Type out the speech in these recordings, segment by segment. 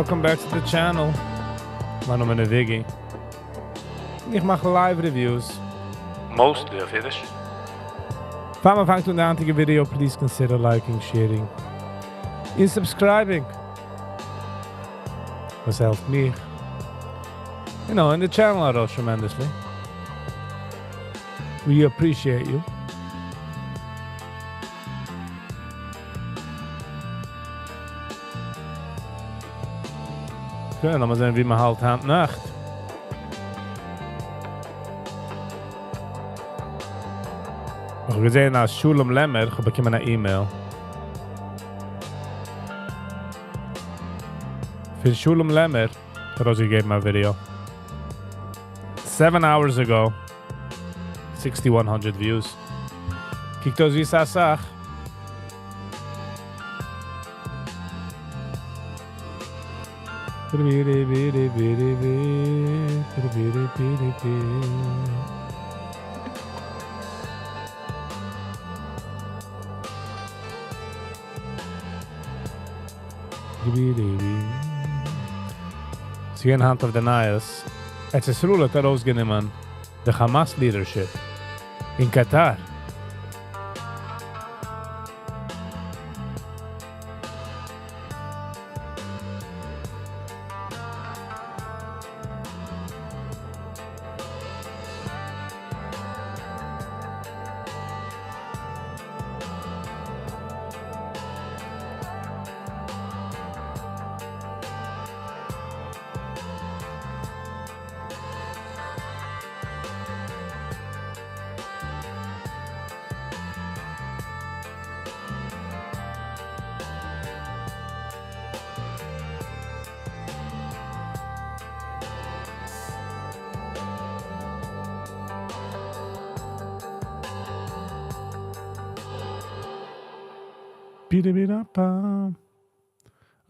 Welcome back to the channel. מיין נאמען איז Viggy. איך מאך live reviews. Mostly אויף אידיש. פאר מען פאנגט אן די היינטיגע video, please consider liking, sharing און subscribing. וואס העלפט מיך. You know, און די channel ארויס tremendously. We appreciate you. Okay, לאמיר זען ווי מען האלט היינט נאכט. איך האב געזען אז שלום לעמער, איך האב באקומען א email. פון שלום לעמער האט ארויסגעגעבן א video. Seven hours ago, 6100 views. קוקט אויס ווי ס'איז אסאך. ס'געווען היינט אויף די נייעס, ארץ ישראל האט ארויסגענומען די כאמאס leadership אין קאטאר.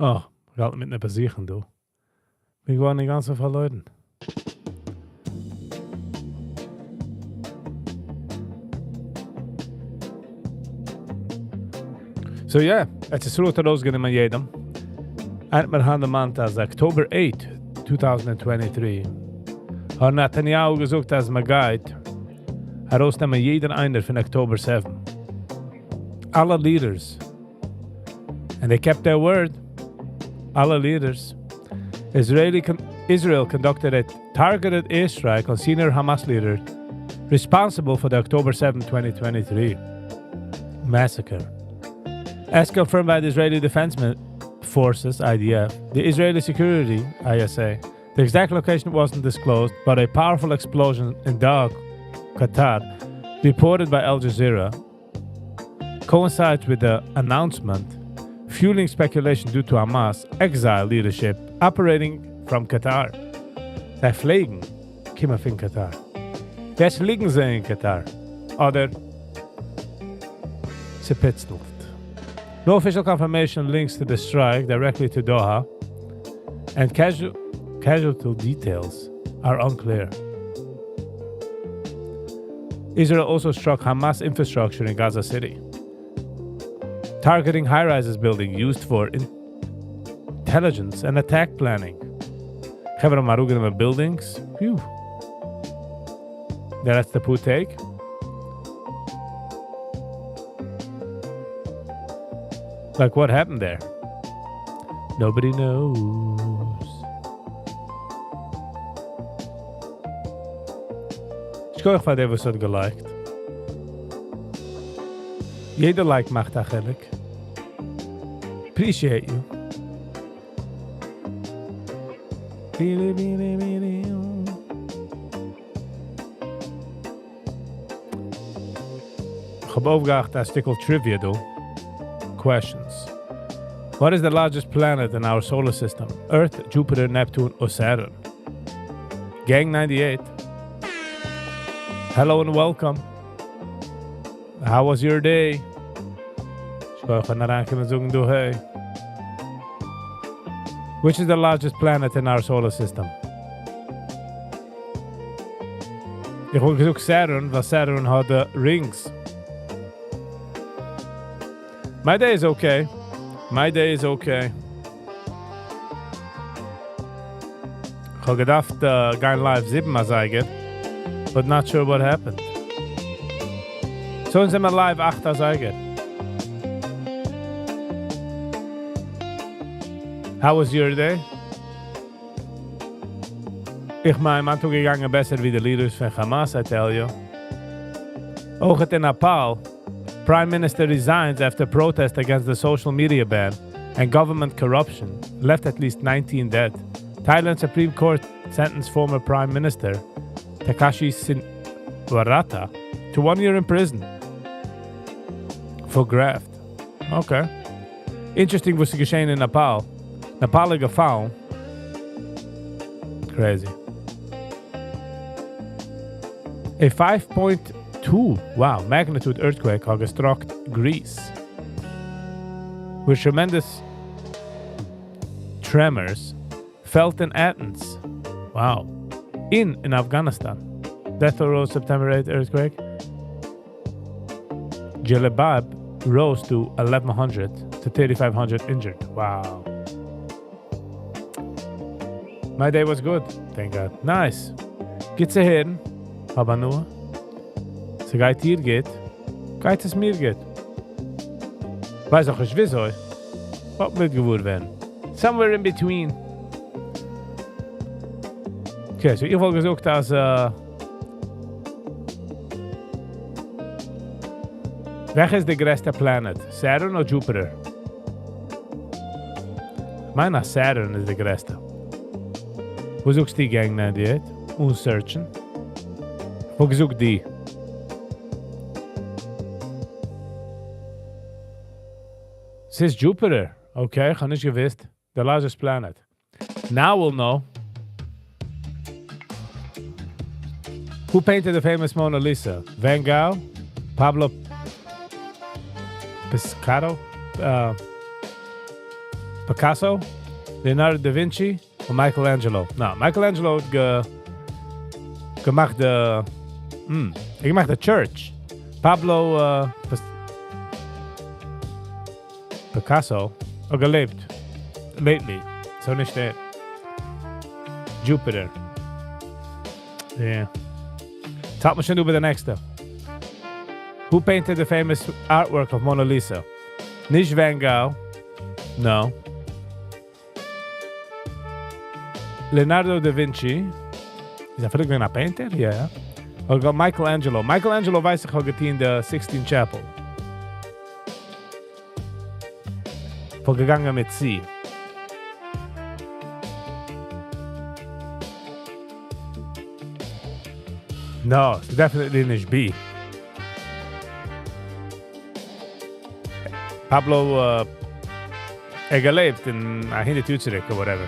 אה, מיר האלטן מיטן עפעס זוכן דא. בין געווארן אינגאנצן פארלוירן. So yeah, ארץ ישראל האט ארויסגענומען יעדעם. איינער האט מיר היינט דערמאנט אז October 8, 2023 האט נתניהו געזאגט אז מען גייט ארויסנעמען יעדער איינער פון October 7. אלע leaders. And they kept their word. אלע leaders. Israeli con Israel conducted a targeted airstrike on senior Hamas leader responsible for the October 7, 2023 massacre. As confirmed by the Israeli Defense Forces, IDF, the Israeli Security, ISA, the exact location wasn't disclosed, but a powerful explosion in Doha, Qatar, reported by Al Jazeera, coincides with the announcement, fueling speculation due to Hamas exile leadership operating from Qatar. זיי פלעגן קומען פון קאטאר. יעצט ליגן זיי אין קאטאר. אדער צעפיצלט. No official confirmation links to the strike directly to Doha, and casualty details are unclear. Israel also struck Hamas infrastructure in Gaza City, targeting high-rises building used for intelligence and attack planning. חברה האבן buildings. Phew. דער לעצטע פאר טעג. Like what happened there? Nobody knows. שכוח פאר דער וואס האט גע like ט. יעדער like מאכט א חילוק. Appreciate you. איך האב אויפגעהאקט א שטיקל trivia דא. Questions. What is the largest planet in our solar system? Earth, Jupiter, Neptune or Saturn? Gang 98. Hello and welcome. How was your day? שכוח פארן אריינקומען זאגן דא hey. Which is the largest planet in our solar system? איך וואלט געזאגט Saturn, ווייל Saturn האט די rings. My day is okay. My day is okay. כ'האב געדארפט גיין live זיבן אזייגער, but not sure what happened. So אונז זעמיר live אכט אזייגער. How was your day? איך מיין, מיין טאג געגאנגען בעסער ווי די leaders פון Hamas, I tell you. אויך אין Nepal, Prime Minister resigns after protest against the social media ban and government corruption left at least 19 dead. Thailand Supreme Court sentenced former Prime Minister Thaksin Shinawatra to 1 year in prison for graft. Okay. Interesting וואס איז געשען אין Nepal. Nepal איז געפאלן. Crazy. A 5.2, wow, magnitude earthquake האט gestruck Greece with tremendous tremors felt in Athens. Wow. In Afghanistan. Death toll September 8 earthquake. Jalabab rose to 1100 to 3500 injured. Wow. My day was good, thank God. Nice. גוט צו הערן. אבער נאר. ס'גייט דיר גוט, גייט עס מיר גוט. ווייס אויך נישט וויאזוי. וואס וועט געוואר ווערן. Somewhere in between. Okay, so איך וואלט געזאגט, אז וועלכע איז די גרעסטע planet? Saturn אדער Jupiter? מיין, Saturn איז די גרעסטע. וואו זאגסטו, Gang 98? און search'ן. וואו געזאגט די? ס'איז Jupiter. Okay, איך האב נישט געוואוסט. The largest planet. Now we'll know. Who painted the famous Mona Lisa? Van Gogh? Pablo Piscato? Picasso? Leonardo da Vinci? Or Michelangelo? No, Michelangelo האט גע, געמאכט the... ער געמאכט the church. Pablo Picasso האט געלעבט. Lately. So נישט ער. Jupiter. Yeah. האלט מען שוין איבער די נעקסטע. Who painted the famous artwork of Mona Lisa? נישט Van Gogh. No. Leonardo da Vinci. איז ער פריער געווען א painter? Yeah. אדער Michelangelo. Michelangelo ווייס איך האט געטון the Sixtine Chapel. וואלט געגאנגען מיט C. No, ס'איז definitely נישט B. Pablo ער האט געלעבט אין א הונדערט יאר צוריק or whatever.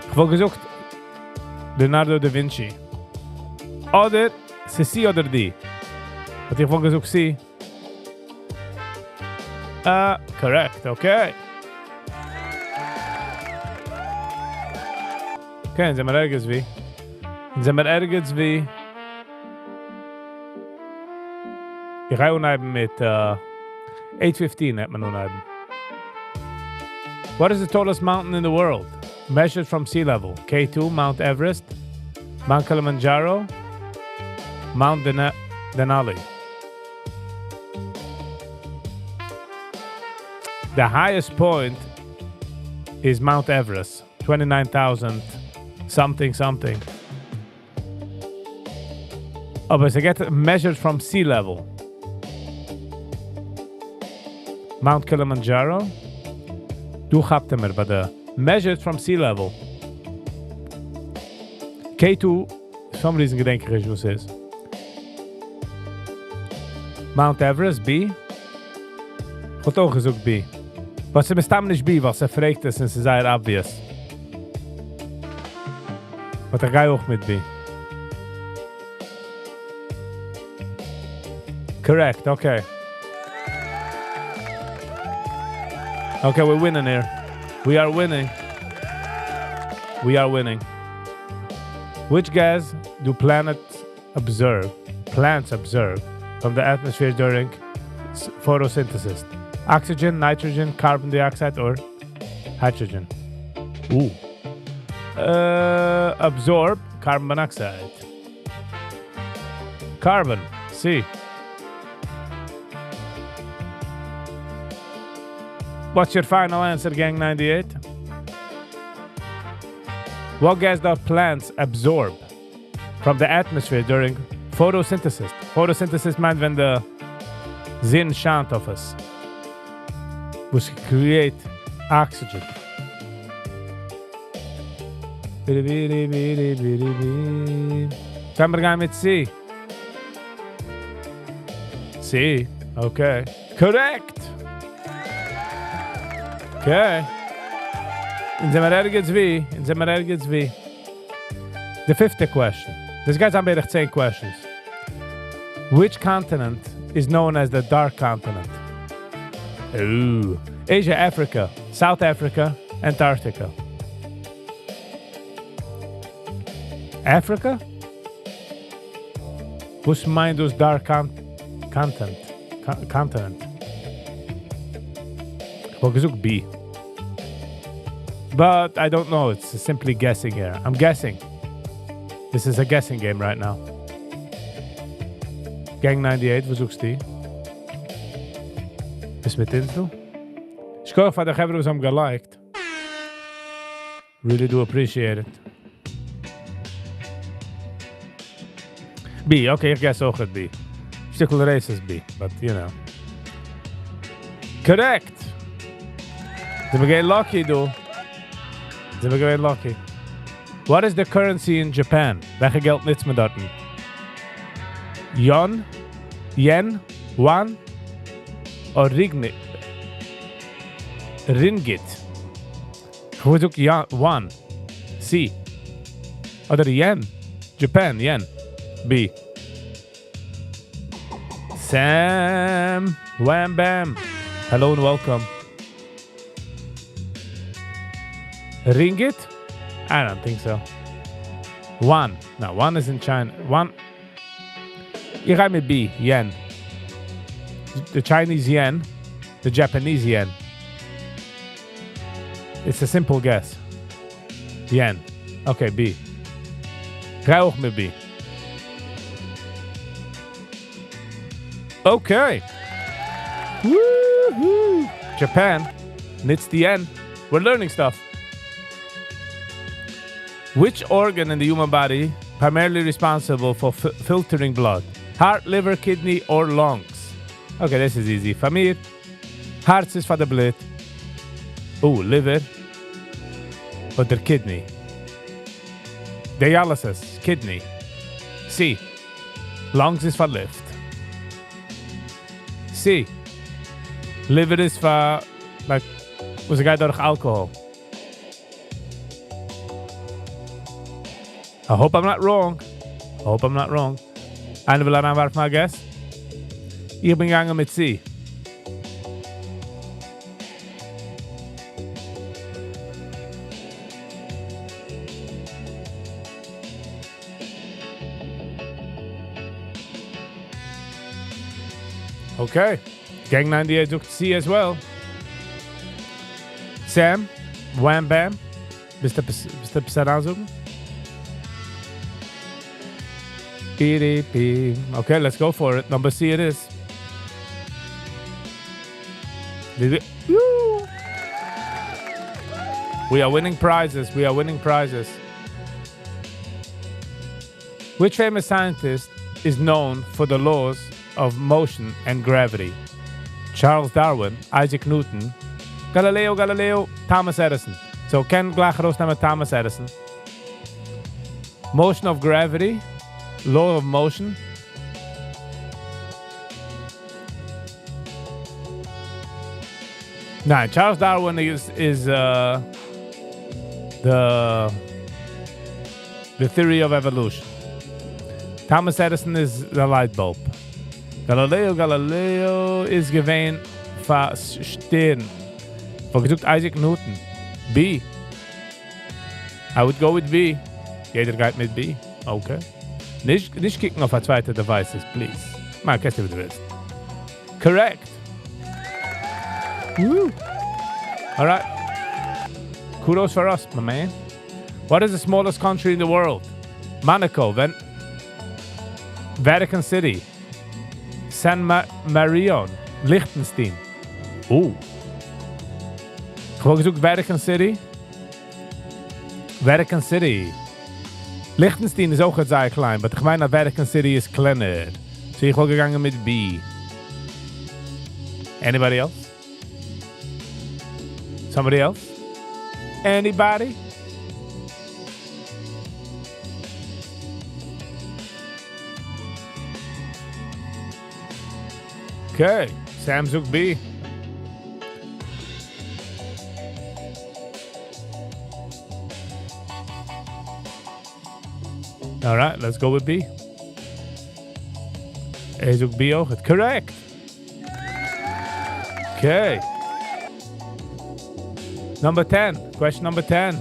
איך וואלט געזאגט Leonardo da Vinci. אדער ס'איז C אדער D. But איך וואלט געזאגט C. Ah, correct, okay. Okay, זעמיר ערגעץ וואו. זעמיר ערגעץ וואו. איך גיי אנהייבן מיט 8:15 האט מען אנהייבן. What is the tallest mountain in the world? Measured from sea level. K2, Mount Everest, Mount Kilimanjaro, Mount Denali. The highest point is Mount Everest, 29,000 something something. אבער ס'גייט measured from sea level. Mount Kilimanjaro? דא כאפט ער מיר ביי די measured from sea level. K2, some reason געדענק איך נישט וואס ס'איז. Mount Everest, B? איך וואלט אויך געזאגט B. וואס איז מסתם נישט B, ווייל ס'פרעגט עס און ס'איז זייער obvious. But איך גיי אויך מיט B. Correct, okay. Okay, we're winning here. We are winning. We are winning. Which gas do planets observe? Plants observe from the atmosphere during photosynthesis? Oxygen, nitrogen, carbon dioxide, or hydrogen? Ooh. absorb carbon monoxide? Carbon, C. What's your final answer, Gang 98? What gas do plants absorb from the atmosphere during photosynthesis? Photosynthesis מיינט ווען די זון שיינט אויף עס. וואס create oxygen. זעמיר גיין מיט C. C, okay. Correct! Okay. אונז זעמיר ערגעץ וואו, אונז זעמיר ערגעץ וואו. The fifth question. דאס גייט זיין בערך 10 questions. Which continent is known as the dark continent? Ooh. Asia, Africa, South Africa, Antarctica. Africa? וואס מיינט דאס dark content? Continent? איך וואלט געזאגט B. But I don't know. It's simply guessing here. I'm guessing. This is a guessing game right now. Gang 98, וואס זאגסטו? ביסט מיט אונז דא? שכוח פאר די חברה וואס האבן גע like ט. Really do appreciate it. B, okay, איך guess אויך B. שטיקל racist B, but you know. Correct! זעמיר געווען lucky, דו. זעמיר געווען lucky. What is the currency in Japan? וועלכע געלט נוצט מען דארטן? Yon? Yen? Yuan? Or Ringgit? Ringgit. איך וואלט געזאגט Yuan. C. אדער Yen. Japan, Yen. B. Sam. Wham bam. Hello and welcome. Ringgit? I don't think so. Yuan. No, yuan is in China. Yuan. איך גיי מיט B. Yen. The Chinese yen. The Japanese yen. It's a simple guess. Yen. Okay, B. גיי אויך מיט B. Okay. Woohoo! Japan נוצט the yen. We're learning stuff. Which organ in the human body primarily responsible for filtering blood? Heart, liver, kidney, or lungs? Okay, this is easy. פאר מיר, הארץ איז פאר די בלוט. Oh, liver. אדער kidney. Dialysis, kidney. C. Lungs איז פאר לופט. C. Liver איז פאר, like, וואס גייט דורך alcohol. I hope I'm not wrong. I hope I'm not wrong. איינער וויל אריינווארפן א guess? איך בין געגאנגען מיט C. Okay. Gang 98 זאגט C as well. Sam, wham bam. ביסטו ביסטו עפעס אריינזאגן? PDP. Okay, let's go for it. Number C it is. Did we? Woo! We are winning prizes. We are winning prizes. Which famous scientist is known for the laws of motion and gravity? Charles Darwin, Isaac Newton, Galileo Galileo, Thomas Edison. So קען גלייך ארויסנעמען Thomas Edison. Motion of gravity, law of motion. ניין, Charles Darwin is the theory of evolution. Thomas Edison is the light bulb. Galileo Galileo איז געווען פאר שטערן. וואלט געזאגט Isaac Newton. B. I would go with B. יעדער גייט מיט B. Okay. נישט קוקן אויף א צווייטע devices, please. מאך וואס דו ווילסט. Correct. Woo. All right. Kudos for us, my man. What is the smallest country in the world? Monaco, Ven Vatican City, San Ma Marion, Liechtenstein. Oh. איך וואלט געזאגט Vatican City. Vatican City. Liechtenstein איז אויך זייער קליין, but איך מיין אז Vatican City איז קלענער. So איך וואלט געגאנגען מיט B. Anybody else? Somebody else? Anybody? Okay, Sam זאגט B. All right, let's go with B. ער זאגט B אויך. Correct. Okay. Number 10. Question number 10.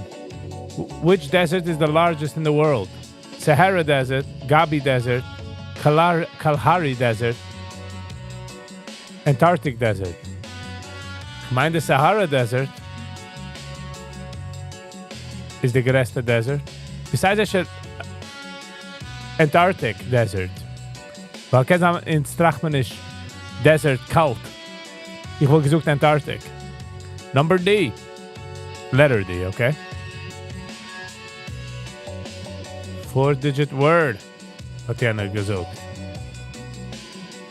Which desert is the largest in the world? Sahara Desert, Gobi Desert, Kalar Kalahari Desert, Antarctic Desert. כ'מיין די Sahara Desert איז די גרעסטע desert. Besides אפשר Antarctic Desert. ווייל קען זיין אונז טראכט מען נישט desert קאלט. איך וואלט געזאגט Antarctic. Number D. Letter D, okay? Four digit word. האט יענער געזאגט.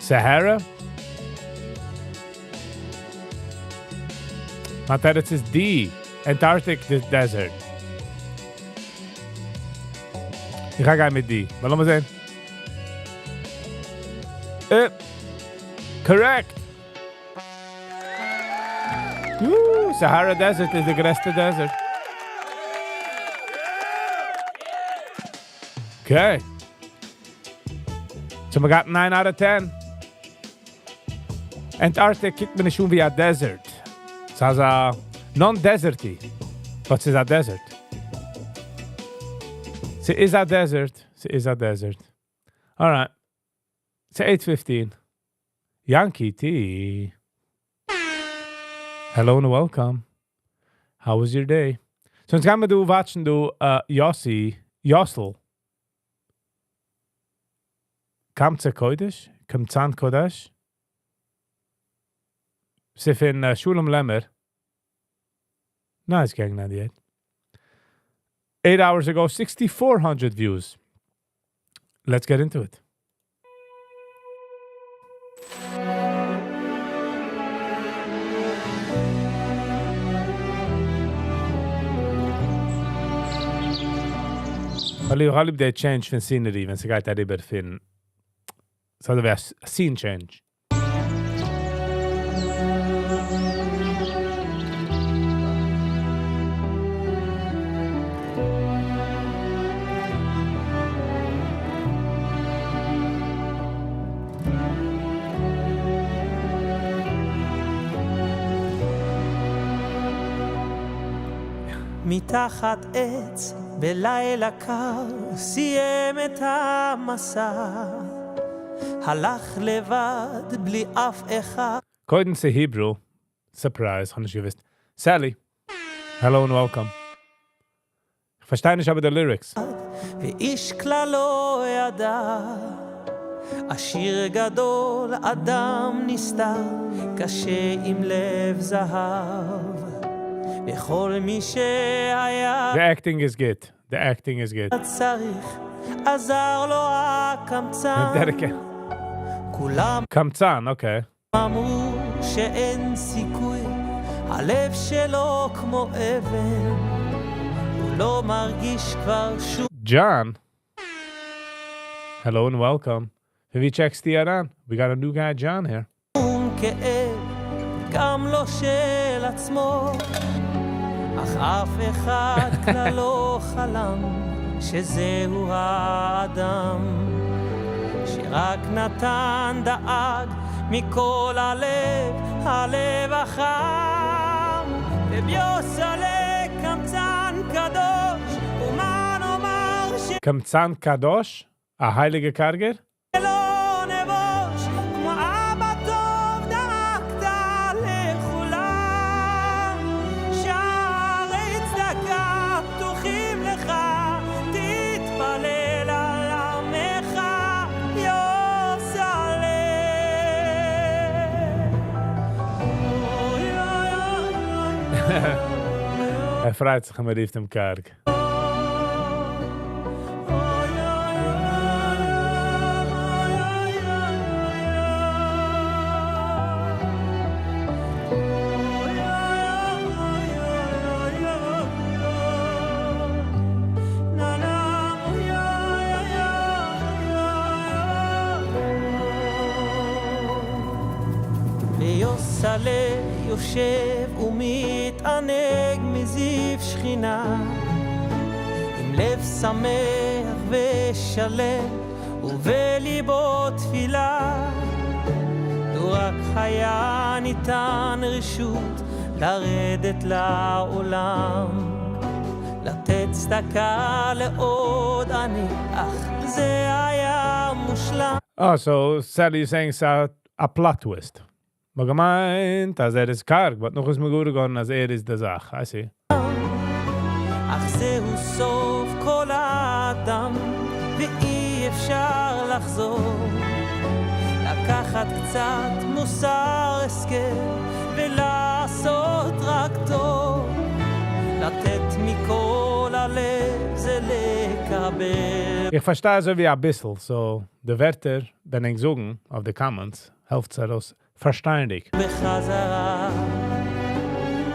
Sahara? מיין תירוץ איז D. Antarctic Desert. איך גיי מיט D. לאמיר זען. Correct. Sahara Desert איז די גרעסטע desert. Okay. So we got 9 out of 10. Antarctic קוקט מיר נישט אן ווי א desert. ס'איז א non-deserty, but ס'איז א desert. ס'איז א desert. ס'איז א desert. All right. It's 8:15. Yankee T. Hello and welcome. How was your day? So יעצט גייען מיר דא watch'ן דא Yossi, Yossel. קמצא קודש? קמצן קודש? ס'איז פון Shulem Lemmer. Nice, Gang 98. 8 hours ago, 6,400 views. Let's get into it. איך ליב די change פון scenery, ווען ס'גייט אריבער פון אזוי ווי א scene change. מתחת עץ בלילה קר סיים את המסע הלך לבד בלי אף אחד. קודם ס'איז Hebrew. Surprise, האב נישט געוואוסט. Sally, hello and welcome. איך פארשטיי נישט אבער די lyrics. ואיש כלל לא ידע עשיר גדול, אדם נסתר, קשה עם לב זהב וכל מי שהיה The acting is good. The acting is good. צריך, עזר לו הקמצן. Dedica- כולם קמצן, okay. אמרו שאין סיכוי, הלב שלו כמו אבן, הוא לא מרגיש כבר שום John. Hello and welcome. Have you checked the on? We got a new guy, John, here. כאב, גם לא של עצמו, אך אף אחד כלל לא חלם שזהו האדם שרק נתן דאג מכל הלב, הלב החם. רב יוסלה קמצן קדוש, ומה נאמר קמצן קדוש? א הייליגער קארגער? שלא נבוש, כמו אבא טוב דאגת לכולם, שערי צדקה פתוחים לך. פרייט זיך ווען מען רופט אים קארג. ויוסעלע יושב ומתענג מזיו שכינה עם לב שמח ושלם ובליבו תפילה לו רק היה ניתן רשות לרדת לעולם לתת צדקה לעוד עני אך זה היה מושלם אה, so sadly you're saying ס'איז א plot twist. מ'האט געמיינט אז ער איז קארג, but נאך איז מען געוואר געווארן אז ער איז די זאך. I see. אך זהו סוף כל האדם ואי אפשר לחזור לקחת קצת מוסר השכל ולעשות רק טוב לתת מכל הלב זה לקבל איך פארשטיי אזוי ווי אביסל, so די ווערטער ווען ענק זאגן אויף די comments העלפט עס ארויס פארשטייענדיג. בחזרה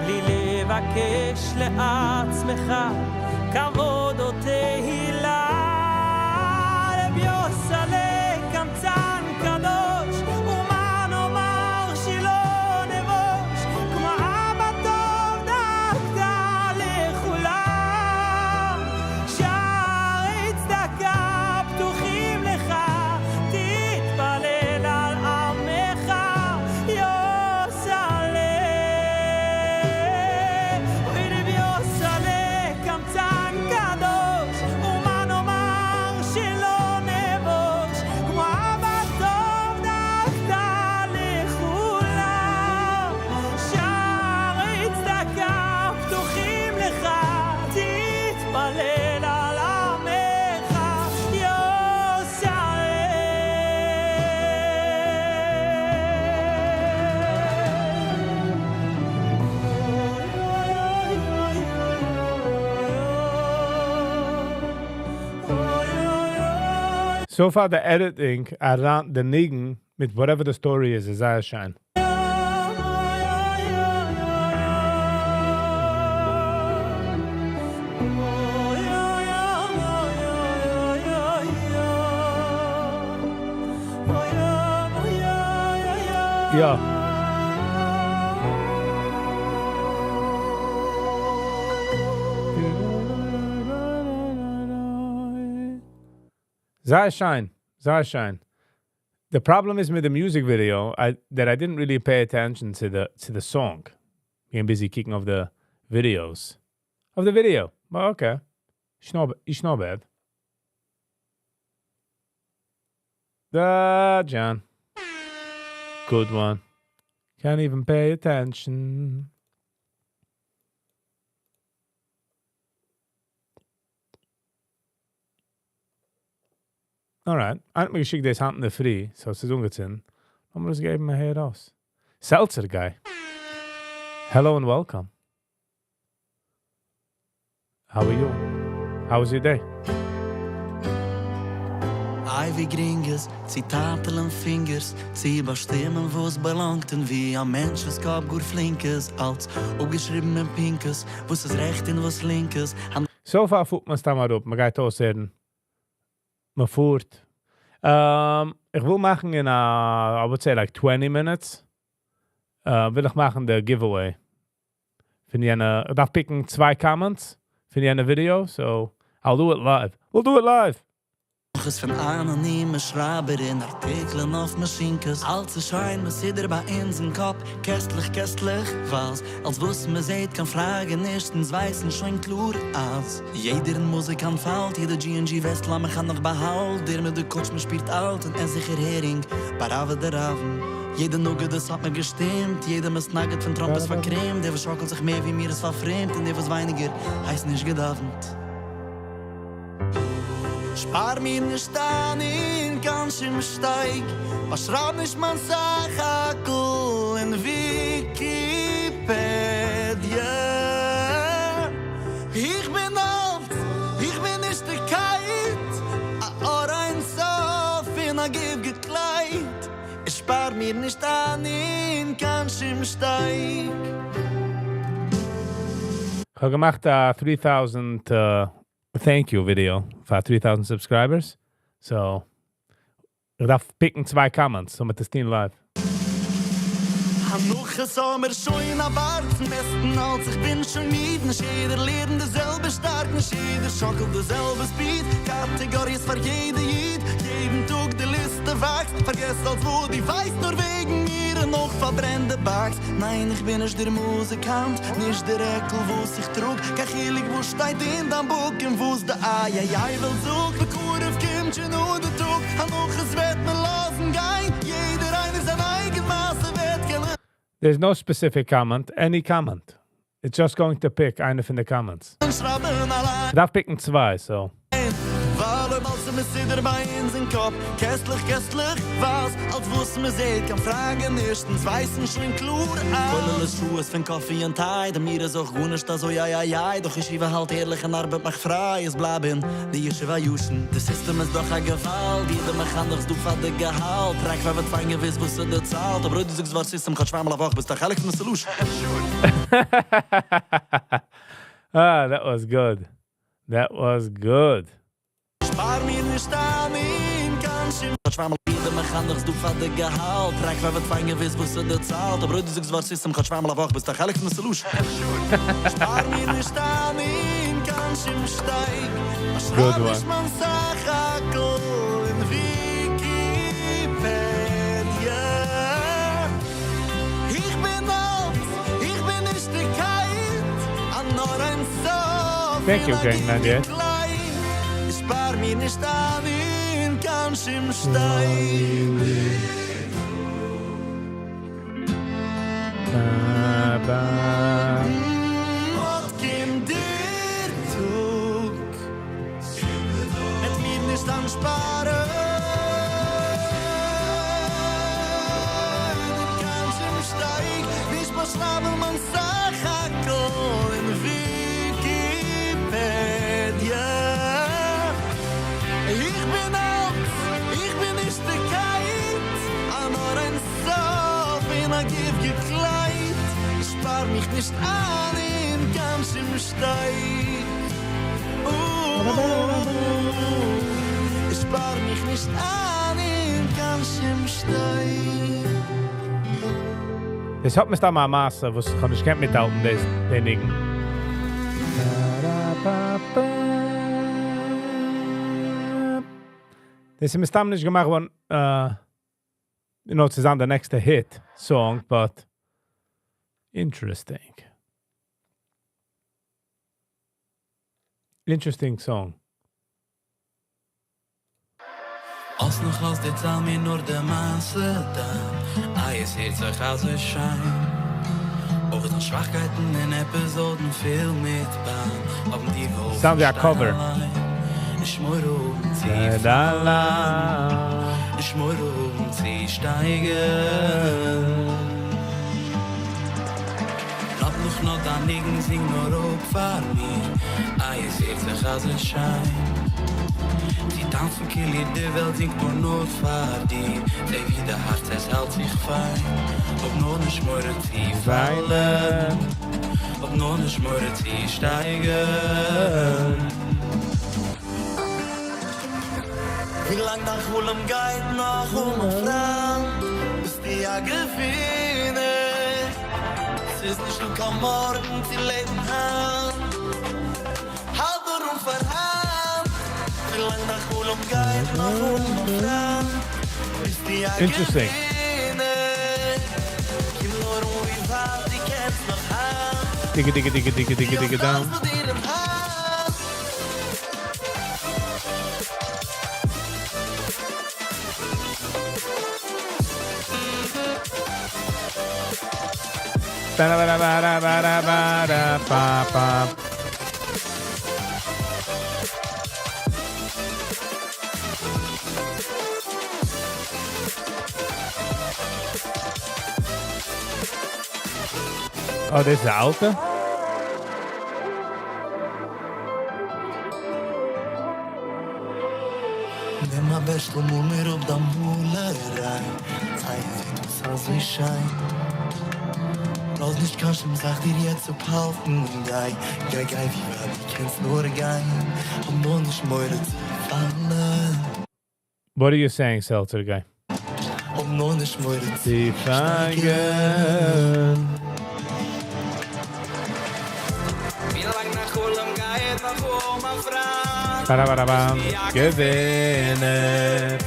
בלי לבקש לעצמך כבוד או תהילה רב יוסעלע קמצן קדוש ומה נאמר שלא נבוש כמו אבא טוב דאגת לכולם שערי צדקה פתוחים לך תתפלל על עמך יוסעלע אוי רב יוסעלע קמצן קדוש ומה נאמר שלא נבוש כמו אבא טוב דאגת לכולם שערי צדקה פתוחים לך תתפלל על עמך יוסעלע. So far די editing around די ניגון מיט whatever די story איז איז זייער שיין. יא. זייער שיין, זייער שיין. The problem איז מיט די music video that I didn't really pay attention to the song. געווען busy קוקן אויף די videos. אויף די video. But okay. It's not bad. Da, John. Good one. Can't even pay attention. Alright. איינער האט מיר געשיקט דאס היינט אינדערפרי, so עס איז אנגעצינדן. לאמיר עס געבן א הער אויס. Seltzer guy. Hello and welcome. How are you? How was your day? איי ווי גרינג איז צו טייטלען פינגערס, צו באשטימען וואס באלאנגט און ווי א מענטש'ס קאפ גאר פלינק איז, אלץ אפגעשריבן אין פנקס, וואס איז רעכט און וואס לינק איז. So far פארט מען סתם אראפ, מען גייט אויסהערן. מען פארט. איך וויל מאכן אין א, I would say like 20 minutes. וויל איך מאכן די giveaway. פון יענע, איך דארף pick ן צוויי comments פון יענע video, so I'll do it live. We'll do it live. איז פון אנאנימע שרייבער אין ארטיקלען אויף מאשינקעס. אלץ איז שיין מסודר ביי אונז אין קאפ, קעסטלעך קעסטלעך ווייז. אלץ וואס מען זעט קיין פראגע נישט, אונז ווייסן שוין קלאר אז יעדער מוזיקאנט פאלט, יעדער G&G וועסט לאמיר נאך באהאלט. דער מיט די קוטש מען שפירט אלט און עס זיכער הערינג, באראווע דער אוון. יעדער נוגע דאס האט מיר געשטימט, יעדער מתנגד פון טראמפ איז פארקרימט, דער וואס שאקלט זיך מער ווי מיר איז פארפרעמדט און דער וואס ווייניגער הייסט נישט געדאווענט. שפאר מיר נישט איין אין קיין שום שטייג, באשרייב נישט מיין סך הכל אין וויקיפעדיע. מיר נישט איין אין קיין שום שטייג. כ'האב געמאכט א 3000 thank you video פאר 3000 subscribers. So, איך דארף pick ן צוויי comments, so מ'וועט עס טון live. הנחות האמיר שוין א בארג צום בעסטן אלץ איך בין שוין מיד נישט יעדער לערנט די זעלבע שטארק נישט יעדער שאקלט די זעלבע speed קאטעגאריעס פאר יעדע איד יעדן טאג די ליסטע וואקסט פארגעס אלץ וואס דו ווייסט נאר וועגן מיר און אויך פארברען די box ניין איך בין נישט דער מוזיקאנט נישט די רעקל וואס איך טראג קיין חילוק וואס שטייט אין דיין book און וואס די איי איי איי וועלט זאגט בקרוב קומט שוין אן די טאג הנחות וועט מען לאזן גיין יעדער איינער זיין אייגן מעשה וועט קענען. There's no specific comment, any comment. It's just going to pick איינע פון די comments. שרייבן אליין. כ'דארף pick ן צוויי, so. ווייל אויב אלס איז מסודר ביי אונז אין קאפ, קעסטלעך קעסטלעך ווייז אלס וואס מען זעט, קיין פראגע נישט, אונז ווייסן שוין קלאר אז. כולל שעות פון coffee און טיי, די מיר איז אויך גארנישט אזוי איי איי איי, דאך ישיבה האלט ערליך און ארבעט מאכט פריי, עס בלייבן די ישוב הישן, די סיסטעם איז דאך א געוואלד, יעדע מחנך איז דא פאר די געהאלט, טרעק פאר וועט פיין געוויס וואס איז די צאלט, אבער אויב דו זאגסט ווארט סיסטעם כאטש צוויי מאל א וואך ביסטו א חלק פון די solution. Ah, that was good. That was good. שפאר מיר נישט איין אין קיין שום כאטש צוויי מאל יעדע מחנך איז דא פאר די געהאלט, טרעק פאר וועט פיין געוויס וואס איז די צאלט, אבער אויב דו זאגסט ווארט סיסטעם כאטש צוויי מאל א וואך ביסטו א חלק פון די solution. שפאר מיר נישט איין אין קיין שום שטייג, Good שרייב one. נישט מיין סך הכל אין וויקיפעדיע. איך בין אלט, איך בין נישט די קייט, א נאר אין סוף Thank you, Gang 98. איך שפאר מיר נישט איין אין קיין שום שטייג. Ba, ba. אט קומט דער טאג, וועט מיר נישט איינשפארן אין קיין שום שטייג, נישט באשרייבן מיין סך הכל אין וויקיפעדיע. איך בין אלט, איך בין נישט די קייט, א נאר אין סוף אין א גיף געקליידט. איך שפאר מיך נישט איין אין קיין שום שטייג. איך שפאר מיך נישט איין אין קיין שום שטייג. דאס האט מסתמא א מעשה, וואס איך האב נישט געקענט מיטהאלטן, דאס דער ניגון. דאס איז מסתמא נישט געמאכט געווארן, צו זיין די נעקסטע hit song, but interesting. Interesting song. אלס נאך אלס דערצייל מיר נאר די מעשה דאן, איי עס הערט זיך אזוי שיין. אויך דיין שוואכקייטן אין עפיזאדן פיל מיט פיין, האבן דיר געהאלפן Sound ווי א שטיין cover. אליין. נישט מורא האבן צו Da, la. פאלן, נישט מורא האבן צו שטייגן. לאזט מיך נאר דיין ניגון, זינג נאר אפ פאר מיר, איי עס הערט זיך אזוי שיין. זי טאנצן כאילו די וועלט זינגט נאר נאר פאר דיר, זע ווי די הארץ עס האלט זיך פיין. האב נאר נישט מורא צו פאלן, האב נאר נישט מורא צו שטייגן. ווי לאנג דיין חלום גייט נאך אן מיין פריינט, ביסטו א געווינער. ס'איז נישטא קיין מארגן צו לעבן היינט, האלט נאר אן פאר היינט. ווי לאנג דיין חלום גייט נאך אן מיין פריינט, ביסטו א Interesting. געווינער. קום נאר אן ווי ווייט דו קענסט נאך היינט. Digga, digga, digga, digga, digga, digga, down. דו האסט אלץ דיר אין האנט. Ba ba ba ba ba ba ba da ba ba. Oh, dit is de auto? נעם א בערשטל מאל מיר אפ דיין מאלעריי, זיי זעט אויס אזוי שיין. לאז נישט קיין שום זאך דיר יעצט אפהאלטן, גיי, גיי גיי ווי ווייט דו קענסט נאר גיין, האב נאר נישט מורא צו פאלן. What are you saying, Seltzer guy? האב נאר נישט מורא צו שטייגן. באראבאראבאם, געווינער.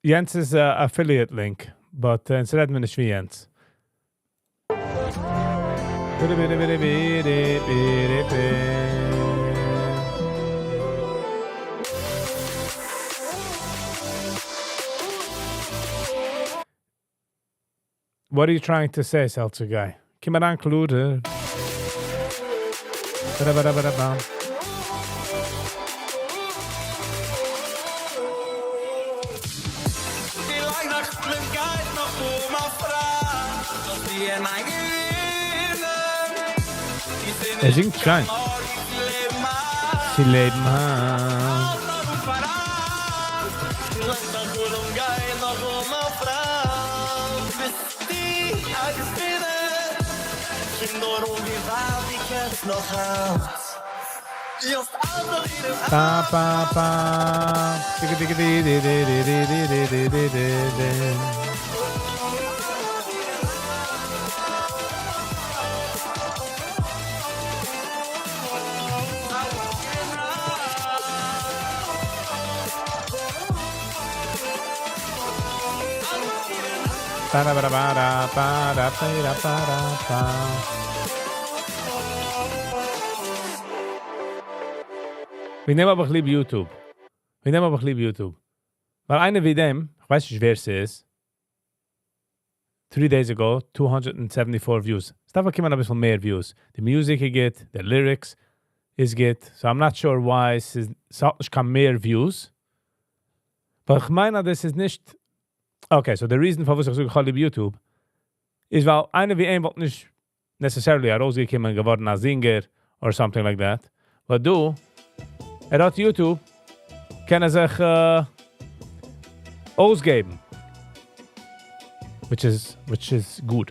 יענץ איז א affiliate link, but אונז רעדן מיר נישט ווי יענץ. What are you trying to say, Seltzer guy? קום אריין קלארער. באראבאראבאראבאם. ער זינגט שיין. צו לעבן היינט. פא פא פא טיגע טיגע די די די די די די די די די די די. פאראבאראבארא פארא פירא פארא פא. וועגן דעם האב איך ליב YouTube. וועגן דעם האב איך ליב YouTube. ווייל איינער ווי דעם, איך ווייס נישט ווער ס'איז, 3 days ago, 274 views. ס'דארף באקומען אביסל מער views. די music איז גוט, די lyrics איז גוט. So I'm not sure why ס'איז, ס'האט נישט קיין מער views. ווייל איך מיין אז דאס איז נישט. Okay, so the reason פארוואס איך זאג איך האב ליב YouTube איז ווייל איינער ווי אים וואלט נישט necessarily ארויסגעקומען געווארן א singer or something like that. But דא, ער האט YouTube, קען ער זיך אויסגעבן. Which is good.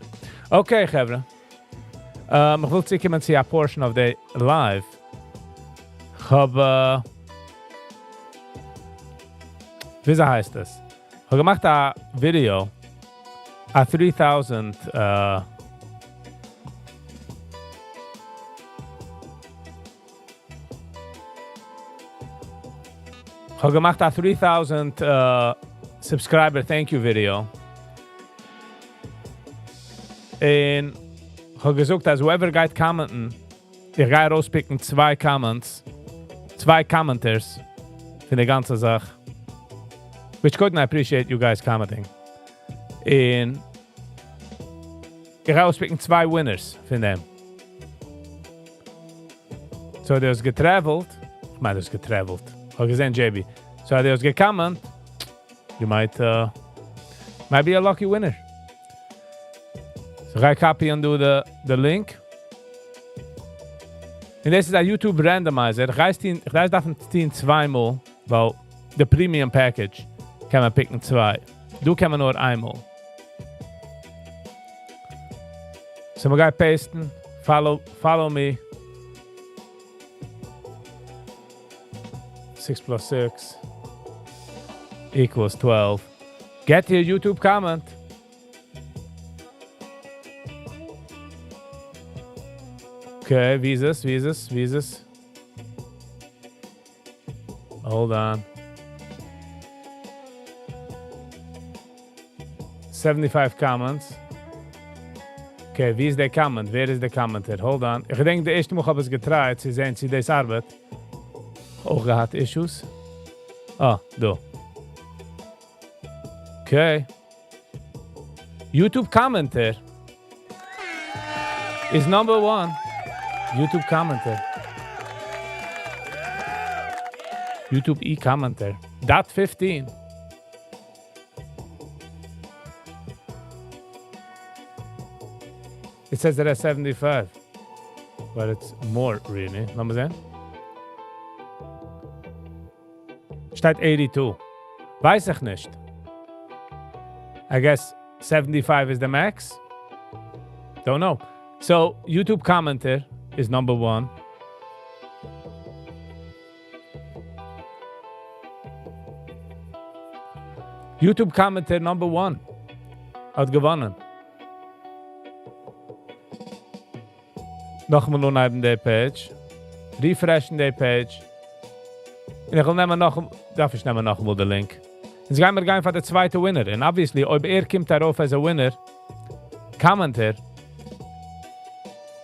Okay, חברה. איך וויל צוקומען צו א portion of the live. איך האב, וויאזוי הייסט עס? איך האב געמאכט א video, א 3000, איך האב געמאכט א 3000 subscriber thank you video. און איך האב געזאגט, אז whoever גייט comment ן, איך גיי ארויס pick ן צוויי comments, צוויי commenters פון די גאנצע זאך. Which קודם I appreciate you guys commenting. און איך גיי ארויס pick ן צוויי winners פון דעם. So דו האסט גע travel ט, איך מיין דו האסט גע travel ט. איך האב געזען JB. So דו האסט גע comment, you might be a lucky winner. So איך גיי copy and do the link. און דאס איז א YouTube randomizer. איך ווייס דארף מען טון צוויי מאל, ווייל the premium package קען מען pick ן צוויי. דא קען מען נאר איינמאל. So מען גייט paste ן, follow me. 6 plus 6 equals 12. Get your YouTube comment. Okay, ווי איז עס? ווי איז עס? ווי איז עס? Hold on. 75 comments. Okay, ווי איז דער comment? ווער איז דער commenter? Hold on. איך געדענק, די ערשטע מאל האב איך עס גע try ט, צו זען, צו דאס ארבעט. אויך געהאט issues. Ah, דא. Okay. YouTube commenter is number one. YouTube commenter. YouTube e-commenter. Dot 15. It says that at 75. But it's more, really. לאמיר זען. שטייט 82. ווייס איך נישט. I guess 75 is the max. Don't know. So, YouTube commenter is number one. YouTube commenter number one האט געוואונען. נאכאמאל אנהייבן די page. Refresh ן די page. און איך וויל נעמען נאך, דארף איך נעמען נאכאמאל די link. יעצט גייען מיר גיין פאר די צווייטע winner. און obviously, אויב ער קומט ארויף as a winner, commenter,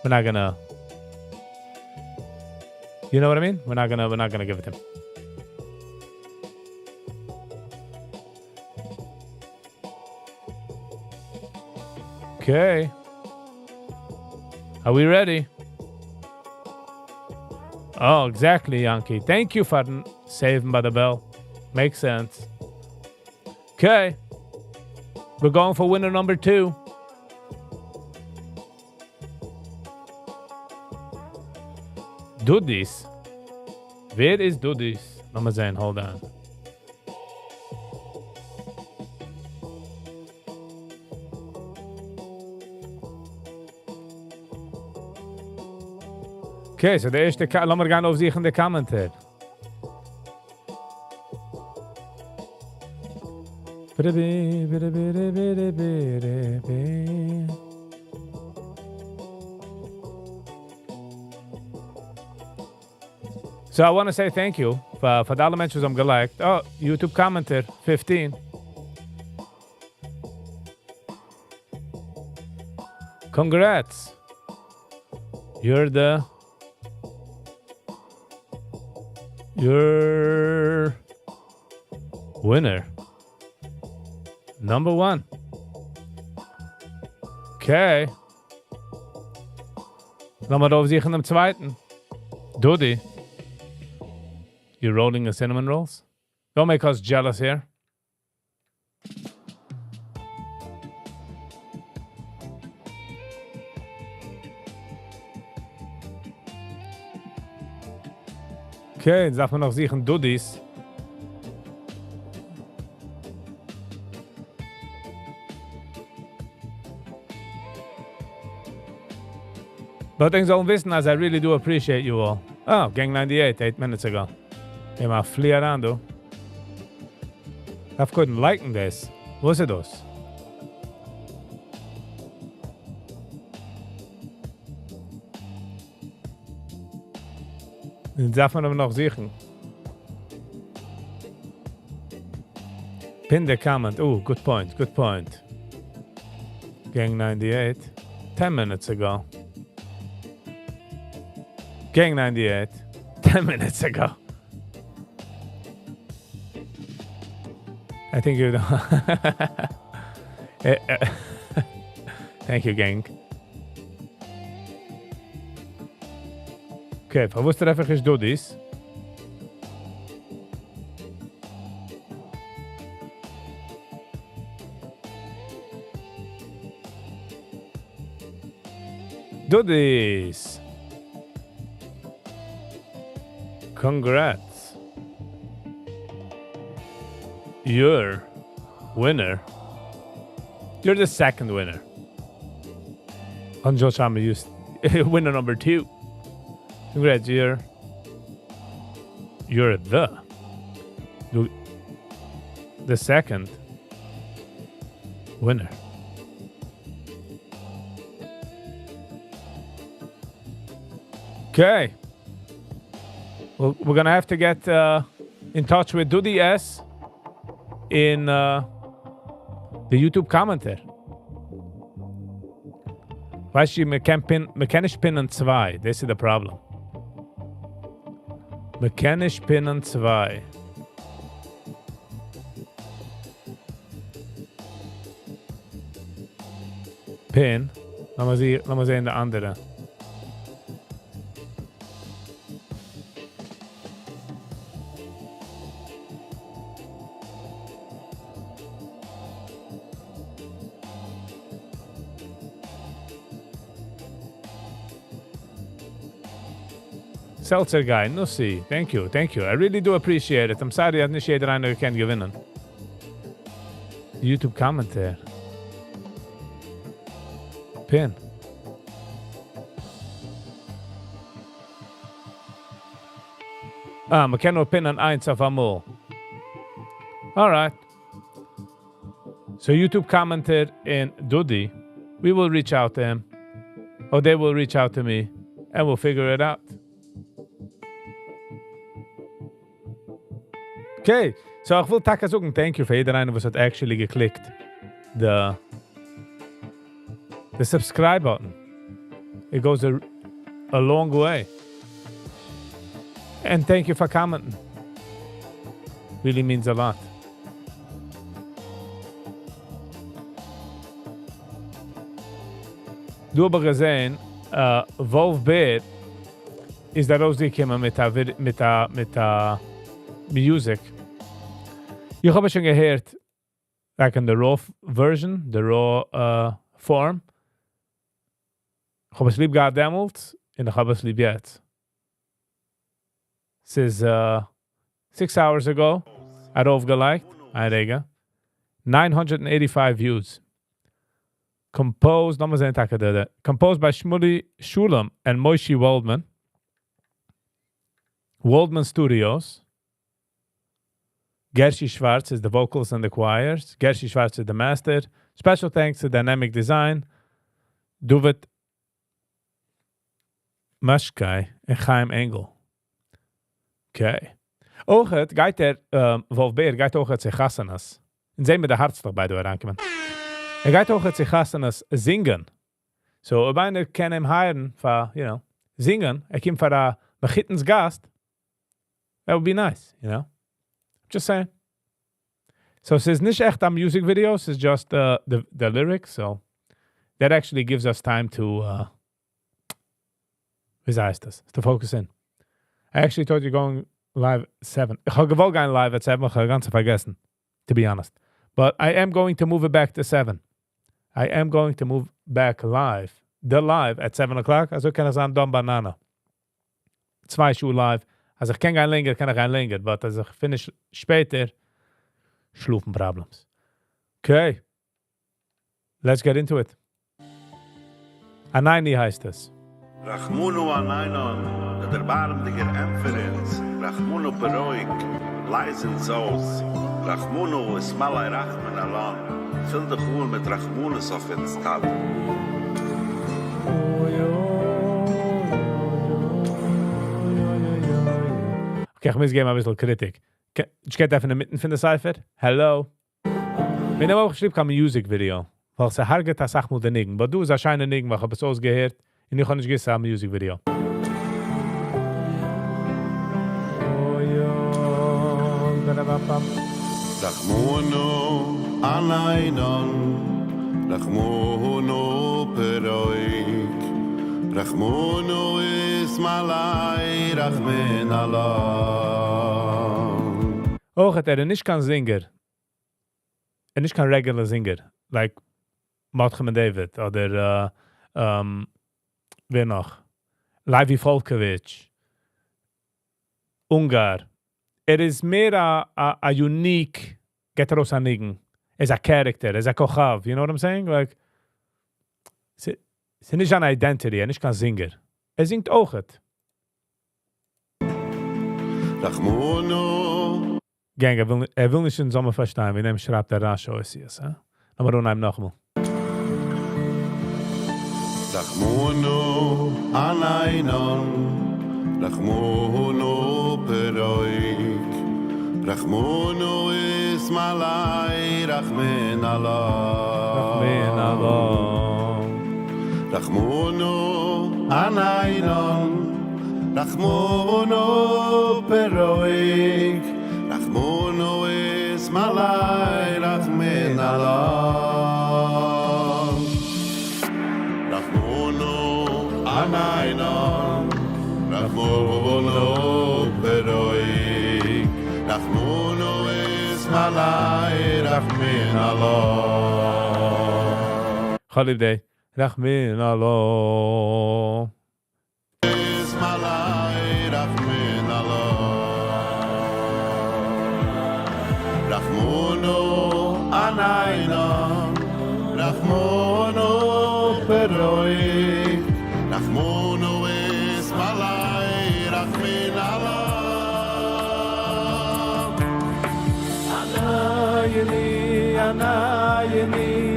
we're not gonna, you know what I mean? We're not gonna give it to him. Okay. Are we ready? Oh, exactly, Yankee. Thank you for saving by the bell. Makes sense. Okay. We're going for winner number two. Dudis. ווער איז Dudis? לאמיר זען, hold on. Okay, so די ערשטע, לאמיר גיין אויפזוכן די commenter. ביטע, ביטע, ביטע, ביטע, ביטע, ביטע. So I want to say thank you פאר אלע מענטשן וואס האבן גע like ט. Oh, YouTube commenter, 15. Congrats. You're winner. Number one. Okay. לאמיר אויפזוכן דעם צווייטן. Dudi. You're rolling the cinnamon rolls? Don't make us jealous here. Okay, יעצט דארף מען נאך זוכן Dudis. But ענק זאלן וויסן, אז I really do appreciate you all. Oh, Gang 98, 8 minutes ago. גיי מאל פלי אריין, דו. דארף קודם like ן דאס. וואס איז דאס? יעצט דארף מען אבער נאך זוכן. Pin the comment. Oh, good point, good point. Gang 98. 10 minutes ago. Gang 98. 10 minutes ago. I think you know. Thank you, gang. Okay, פארוואס טרעף איך נישט Dudis? Dudis! Congrats. You're winner. You're the second winner. Anjo Shama used winner number two. Congrats, you're the second winner. Okay. Well, we're gonna have to get in touch with Dudi S in the YouTube commenter. ווייסטו, מ'קען pin, מ'קען נישט pin ען צוויי. This is the problem. מ'קען נישט pin ען צוויי. Pin. לאמיר זען, לאמיר זען די אנדערע. Seltzer guy, Nussi, thank you, thank you. I really do appreciate it. I'm sorry אז נישט יעדער איינער קען געווינען. YouTube commentary. Pin. אה, מ'קען נאר פינען איינס אויף אמאל. Alright. So YouTube commenter און Dudi, we will reach out to him. Or they will reach out to me and we'll figure it out. Okay, so איך וויל טאקע זאגן thank you פאר יעדער איינער וואס האט actually געקליקט the subscribe button. It goes a long way. And thank you for commenting. Really means a lot. דא האב איך געזען, Wolf Bear איז ארויסגעקומען מיט א מיט א מיט א music. איך האב עס שוין געהערט like in the raw version, the raw form. איך האב עס ליב געהאט דעמאלטס און איך האב עס ליב יעצט. ס'איז 6 hours ago, ארויפגעלייגט, א רגע. 985 views. Composed, לאמיר זען טאקע, composed by Shmuley Shulam and Moishi Waldman. Waldman Studios. Gershi Schwartz is the vocals and the choirs. Gershi Schwartz is the master. Special thanks to Dynamic Design, Duvet Mashkai and Chaim Engel. Okay. אויך גייט ער, Wolf Bear גייט אויך צו חתונות. און זעען מיר די הארץ דאך ביי די אריינקומען. ער גייט אויך צו חתונות זינגען. So, אויב איינער קען אים hire'ן פאר זינגען, ער קומט פאר א מחותן'ס גאסט, that would be nice. Just saying. So, ס'איז נישט עכט א music video, ס'איז just the lyrics, so that actually gives us time to, ווי הייסט דאס? To focus in. I actually thought you're going live 7. איך האב געוואלט גיין live at 7, איך האב גאנץ פארגעסן, to be honest. But I am going to move it back to 7. I am going to move back live. The live at 7 o'clock. אזוי קען איך זיין done ביי ניינע. צוויי שעה live. אז איך קען גיין לענגער, קען איך גיין לענגער. But אז איך finish שפעטער, שלאפן problems. Okay. Let's get into it. ענני הייסט עס. רחמונו ענינן, דער דערבארעמדיגער ענטפער אונז, רחמונו פרוק, לייז אונז אויס, רחמונו ותמלא רחמין עלן, פיל דיך אן מיט רחמנות אויף אונז, טאטע. אוי, אוי, אוי, אוי, אוי. Okay, איך מוז געבן א ביסל קריטיק. איך גיי דא פון אינמיטן פון די ספר. Hello. מיר האבן אויך געשריבן קיין music video. ווייל ס'הרג'עט א סאך מאל די ניגון. But דא איז א שיינע ניגון, ווייל איך האב עס אויסגעהערט. און איך האב נישט געזען א music video. אוי, אוי, ba-da-ba-bam. רחמונו ענינן, רחמונו פרוק, רחמונו ותמלא רחמין עלן. אויך האט ער נישט קיין זינגער. ער נישט קיין regular זינגער. Like Mordechai Ben David אדער ווער נאך? Levi Folkovich. Ungar. ער איז מער א unique געט ארויס א ניגון. ער איז א character, ער איז א כוכב. You know what I'm saying? Like, ס'איז נישט אן identity, ער איז נישט קיין זינגער. ער זינגט אויכעט. רחמונו Gang, ער וויל נישט אין זומער פארשטיין, ווי דעם שרייבט דער רש"י אותיות, הא? לאמיר אנהייבן נאכאמאל. רחמונו ענינן, רחמונו פרוק, רחמונו ותמלא רחמין עלן. רחמין עלן. רחמונו ענינן, רחמונו פרוק, רחמונו ותמלא רחמין עלן. רחמין עלן. כ'האב ליב די רחמין עלן. אתמלא רחמין עלן. רחמנא אנינן, רחמנא פרוק, רחמנא אתמלא רחמין עלן. ענני ענני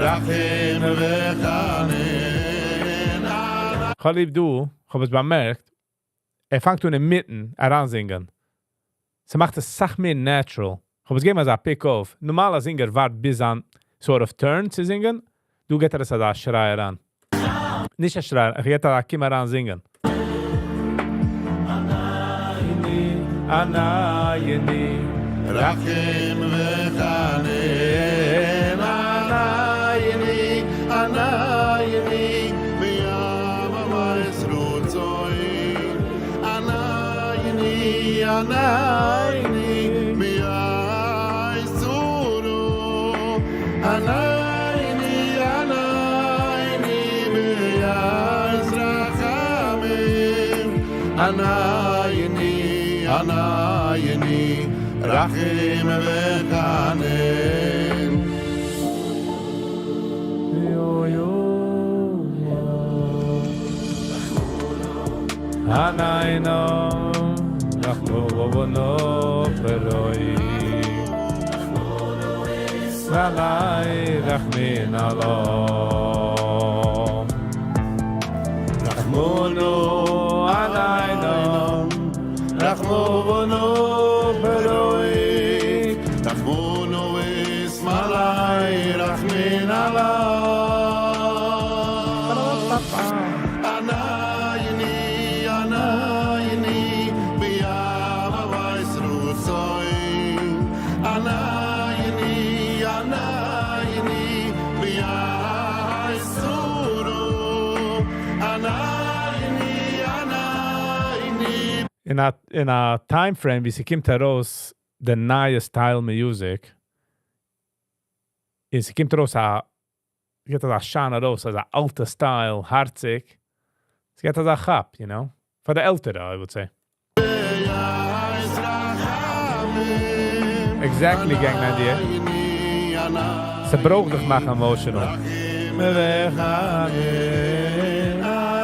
רחום וחנון. כ'האב ליב דא, כ'האב עס באמערקט, ער פאנגט אן אינמיטן אריינזינגען. ס'מאכט עס אסאך מער natural. כ'האב עס געגעבן אזא pick אויף. נארמאלע זינגער ווארט ביז זיין sort of turn צו זינגען. דא געט ער עס אזא שריי אריין. נישט א שריי, ער געט א קום אריין זינגען. ענני. רחום וחנון ענני ענני ביום רצון ענני ענני ביום צורו ענני ענני ביום רחמים ענני ענני רחום וחנון. יו יו ענינן רחמנא פרוק אתמלא רחמין עלן רחמנא ענינן רחמנא פרוק רחמנא אתמלא רחמין עלן ענני ענני ביום רצון ענני ענני ביום צורו ענני ענני אין א time frame ווי ס'קומט ארויס די נייע style music, איז ס'קומט ארויס א געט אזא שיין ארויס, אזא אלטע style, הארציג. ס'געט אזא כאפ, פאר די עלטערע, I would say. Exactly, Gang 98. ס'ברויך דיך מאכן emotional.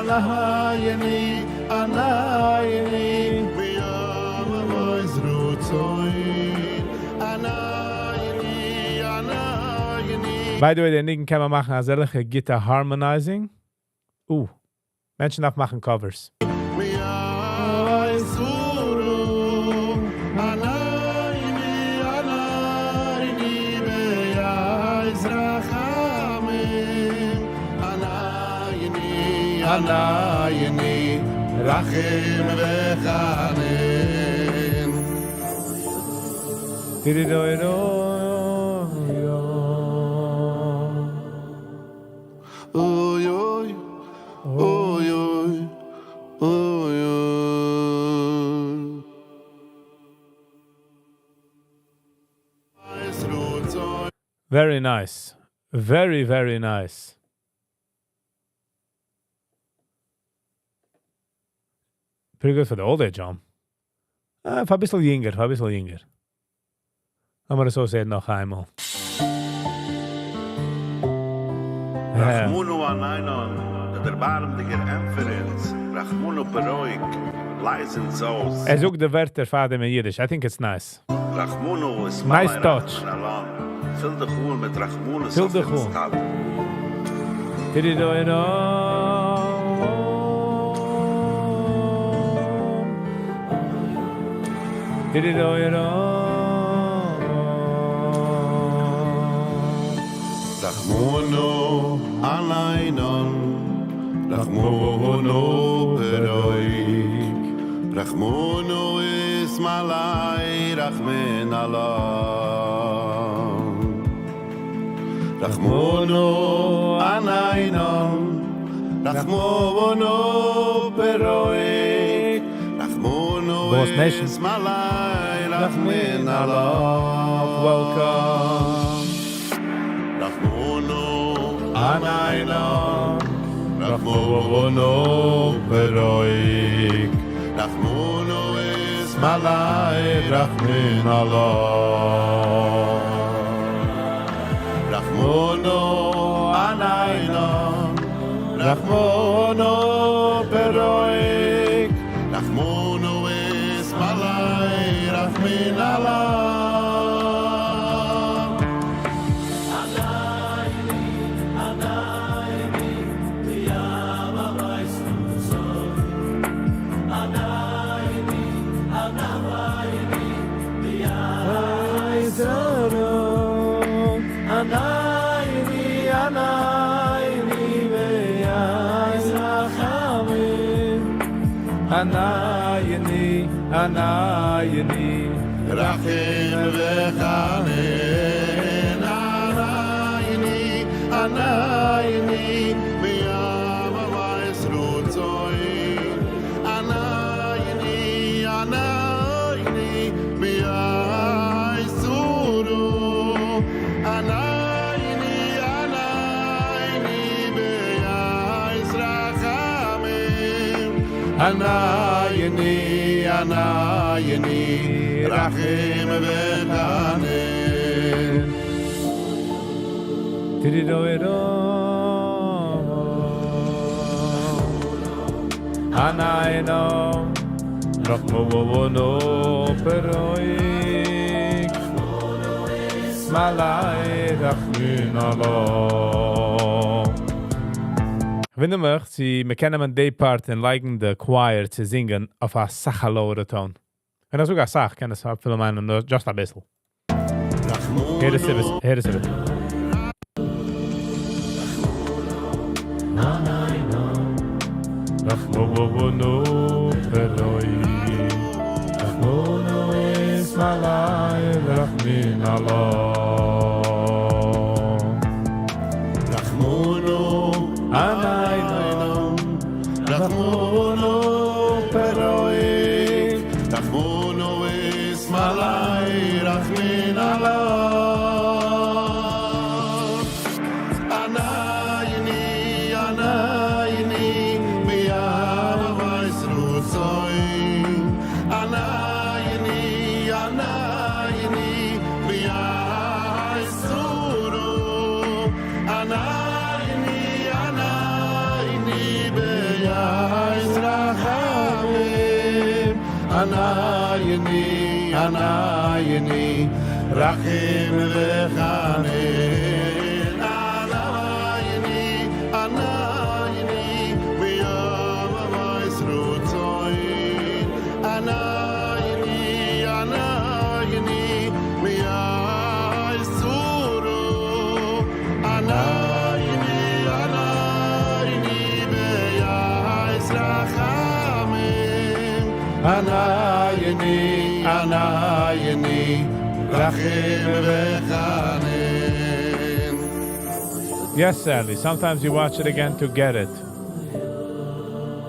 ענני ענני ביום רצון ענני ענני By the way, דער ניגון קען מען מאכן אזעלכע גוטע harmonizing. מענטשן דארף מאכן covers. ביום צורו ענני ענני ביום רחמים ענני ענני רחום וחנון. דידי-דוי-דוי, יא. אוי אוי אוי אוי אוי אוי Very nice. Very, very nice. Pretty good for the old age home. פאר א ביסל יונגער, פאר א ביסל יונגער. לאמיר עס אזוי זען נאך איינמאל. רחמנא אנינן, דער דערבארעמדיגער ענטפער אונז, רחמנא פרוק, לייז אונז אויס. ער זאגט די ווערטער פאר דעם אין אידיש. I think it's nice. רחמנא איז Nice touch. עלן. פיל דיך אן מיט רחמנות פיל אויף דיך אונז אן. טאטע. דידי-דוי-דוי. דידי-דוי-דוי. רחמנא אנינן, רחמנא פרוק. רחמנא אתמלא רחמין עלן. רחמנא אנינן, רחמנא פרעק, רחמנא Boss Nation. אתמלא רחמין עלן. Welcome. רחמנא אנינן, רחמנא פרעק, רחמנא אתמלא רחמין עלן. רחמנא אנינן, רחמנא פרעק, רחמנא אתמלא רחמין עלן. ענני, ענני, ביעז רחמים. ענני, ענני, רחם וחנן, ענני, ענני, באהבת רצון. ענני, ענני, ביעז צורו. ענני, ענני, ביעז רחמים. ענני, ענני, רחם וחנן. Tirido אנינן, רחמנא פרעק, אתמלא רחמין עלן. וואונדער מיך, צו מ'קען נעמען די part און לייגן די choir צו זינגען אויף א סאך lower tone. ווען איך זאג א סאך, קען עס אפילו מיינען נאר just א ביסל. הער עס איבער, הער עס איבער. אנינן, רחמנא פרעק, רחמנא אתמלא רחמין עלן. רחמנא אנינן, רחמנא פרעק, רחמנא אתמלא רחמין עלן. ענני, ענני, באהבת רצון. ענני, ענני, ביעז צורו. ענני, ענני, ביעז רחמים. ענני, ענני, רחם וחנן. ענני, ענני, באהבת רצון. ענני, ענני, ביעז צורו. ענני, ענני, ביעז רחמים. ענני, ענני, רחם וחנן. Yes, Sally. Sometimes you watch it again to get it.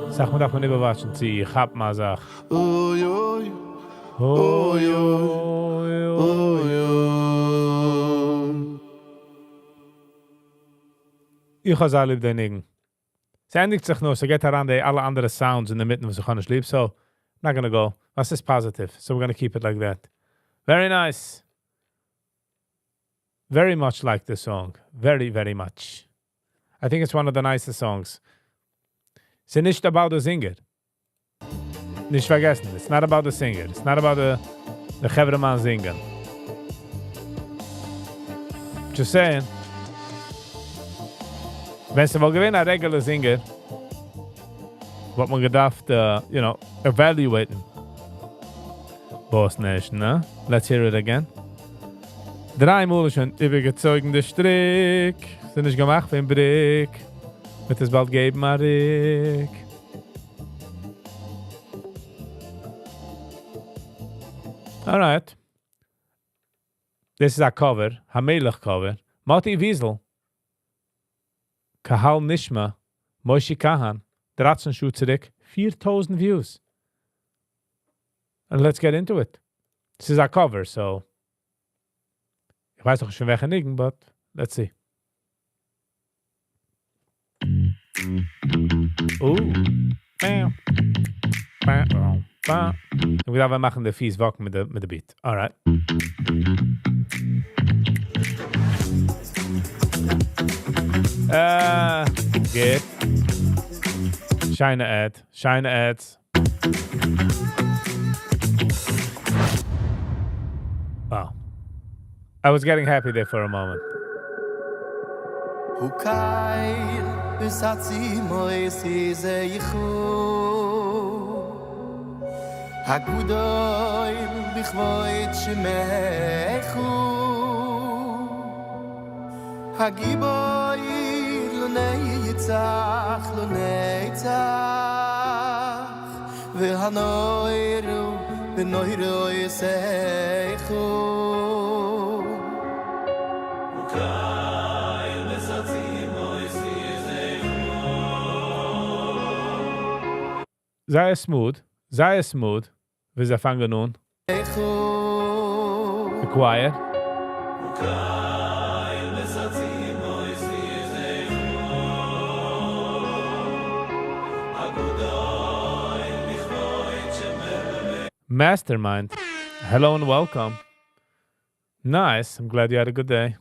זאג מיר, דארף מען איבער watch ן, צו כאפן א זאך. אוי, אוי, אוי, אוי, אוי, אוי, אוי. איך האב זייער ליב דעם ניגון. ס'ענדיגט זיך נאר, ס'גייט אריין די אלע אנדערע sounds אין דער מיטן, וואס איך האב נישט ליב, so not gonna go. דאס איז positive, so we're gonna keep it like that. Very nice. Very much like the song. Very, very much. I think it's one of the nicest songs. ס'איז נישט about the singer. נישט פארגעסן, it's not about the singer. It's not about the חברה-מאן זינגען. Just saying. ווען ס'וואלט געווען א regular singer, וואלט מען געדארפט, evaluate. Boss Nation, נע? Let's hear it again. דריי מאל שוין איבערגעצויגן דער שטריק. זענען נישט געמאכט פון בריק. וועט עס באלד געבן א ריק. Alright. דאס איז א cover, המלך cover. Moti Wiesel. קהל נשמע. Moshe Kahan. 13 שעה צוריק. 4000 views. And let's get into it. This is a cover, so... איך ווייס נאך נישט פון וועלכע ניגון, but let's see. Oh. Bam. Bam. Bam. מיר דארפן מאכן די פיס walk מיט די, מיט די beat. Alright. גוט. שיינע ad. שיינע ads. Wow. I was getting happy there for a moment. הוא קייל בסצי מויסי זה ייחו הגודוי בכבוד שמחו הגיבוי לא ניצח לא ניצח והנוירו בנוירו יסחו. זייער smooth, זייער smooth, ווי זיי פאנגען אן. The choir. Mastermind. Hello and welcome. Nice. I'm glad you had a good day.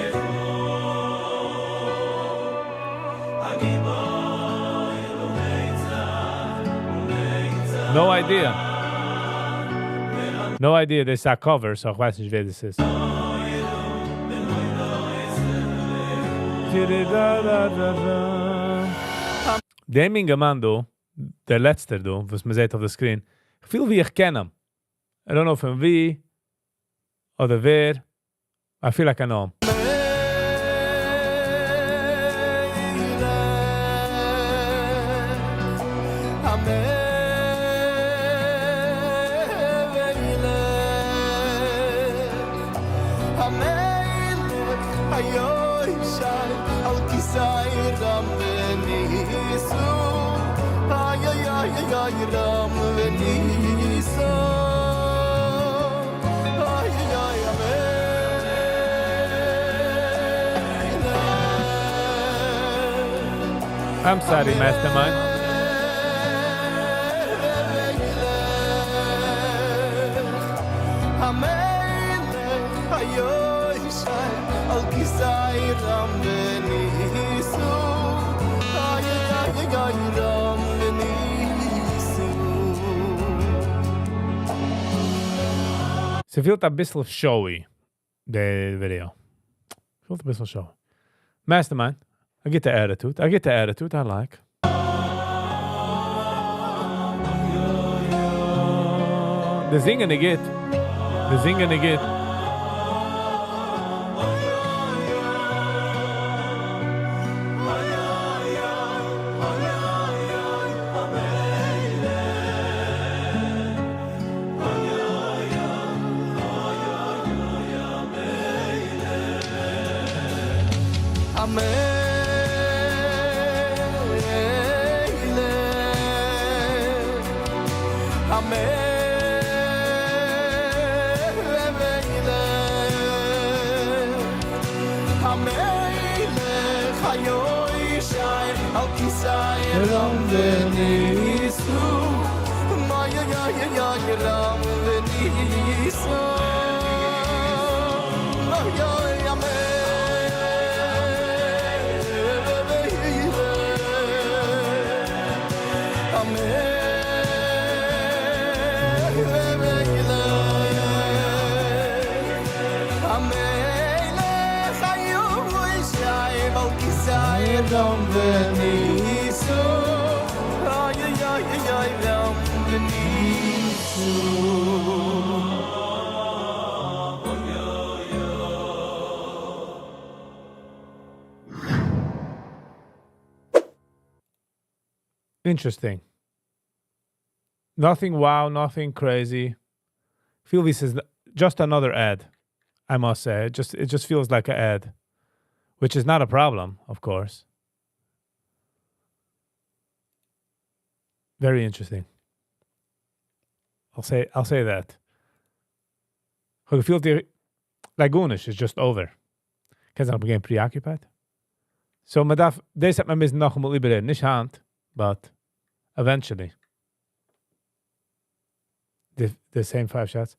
No idea. No idea. דאס איז א cover, so איך ווייס נישט ווער דאס איז. דעם אינגערמאן דא, דער לעצטער דא, וואס מען זעט אויף די screen, איך פיל ווי איך קען אים. I don't know פון וואו אדער ווער. I feel like I know him. I'm sorry, Mastermind. המלך היושב על כיסא רם ונישא איי איי איי רם ונישא. ס'פילט א ביסל showy, די video. פילט א ביסל showy. Mastermind, I get the attitude. I get the attitude I like. די זינגען איז גוט. די זינגען איז גוט. המלך המלך המלך היושב על כיסא רם ונישא מה יא יא יא יא רם ונישא מה יא יא המלך היושב על כיסא רם ונישא איי איי איי איי רם ונישא. Interesting. Nothing wow, nothing crazy. פיל ווי ס'איז just another ad, I must say. It just, it just feels like a ad. Which is not a problem, of course. Very interesting. I'll say, I'll say that. כ'האב געפילט די like גארנישט איז just over. קען זיין איך בין געווען preoccupied. So מען דארף, דאס האט מען מוזן נאכאמאל איבעררעדן, נישט היינט, but eventually. The, the same five shots.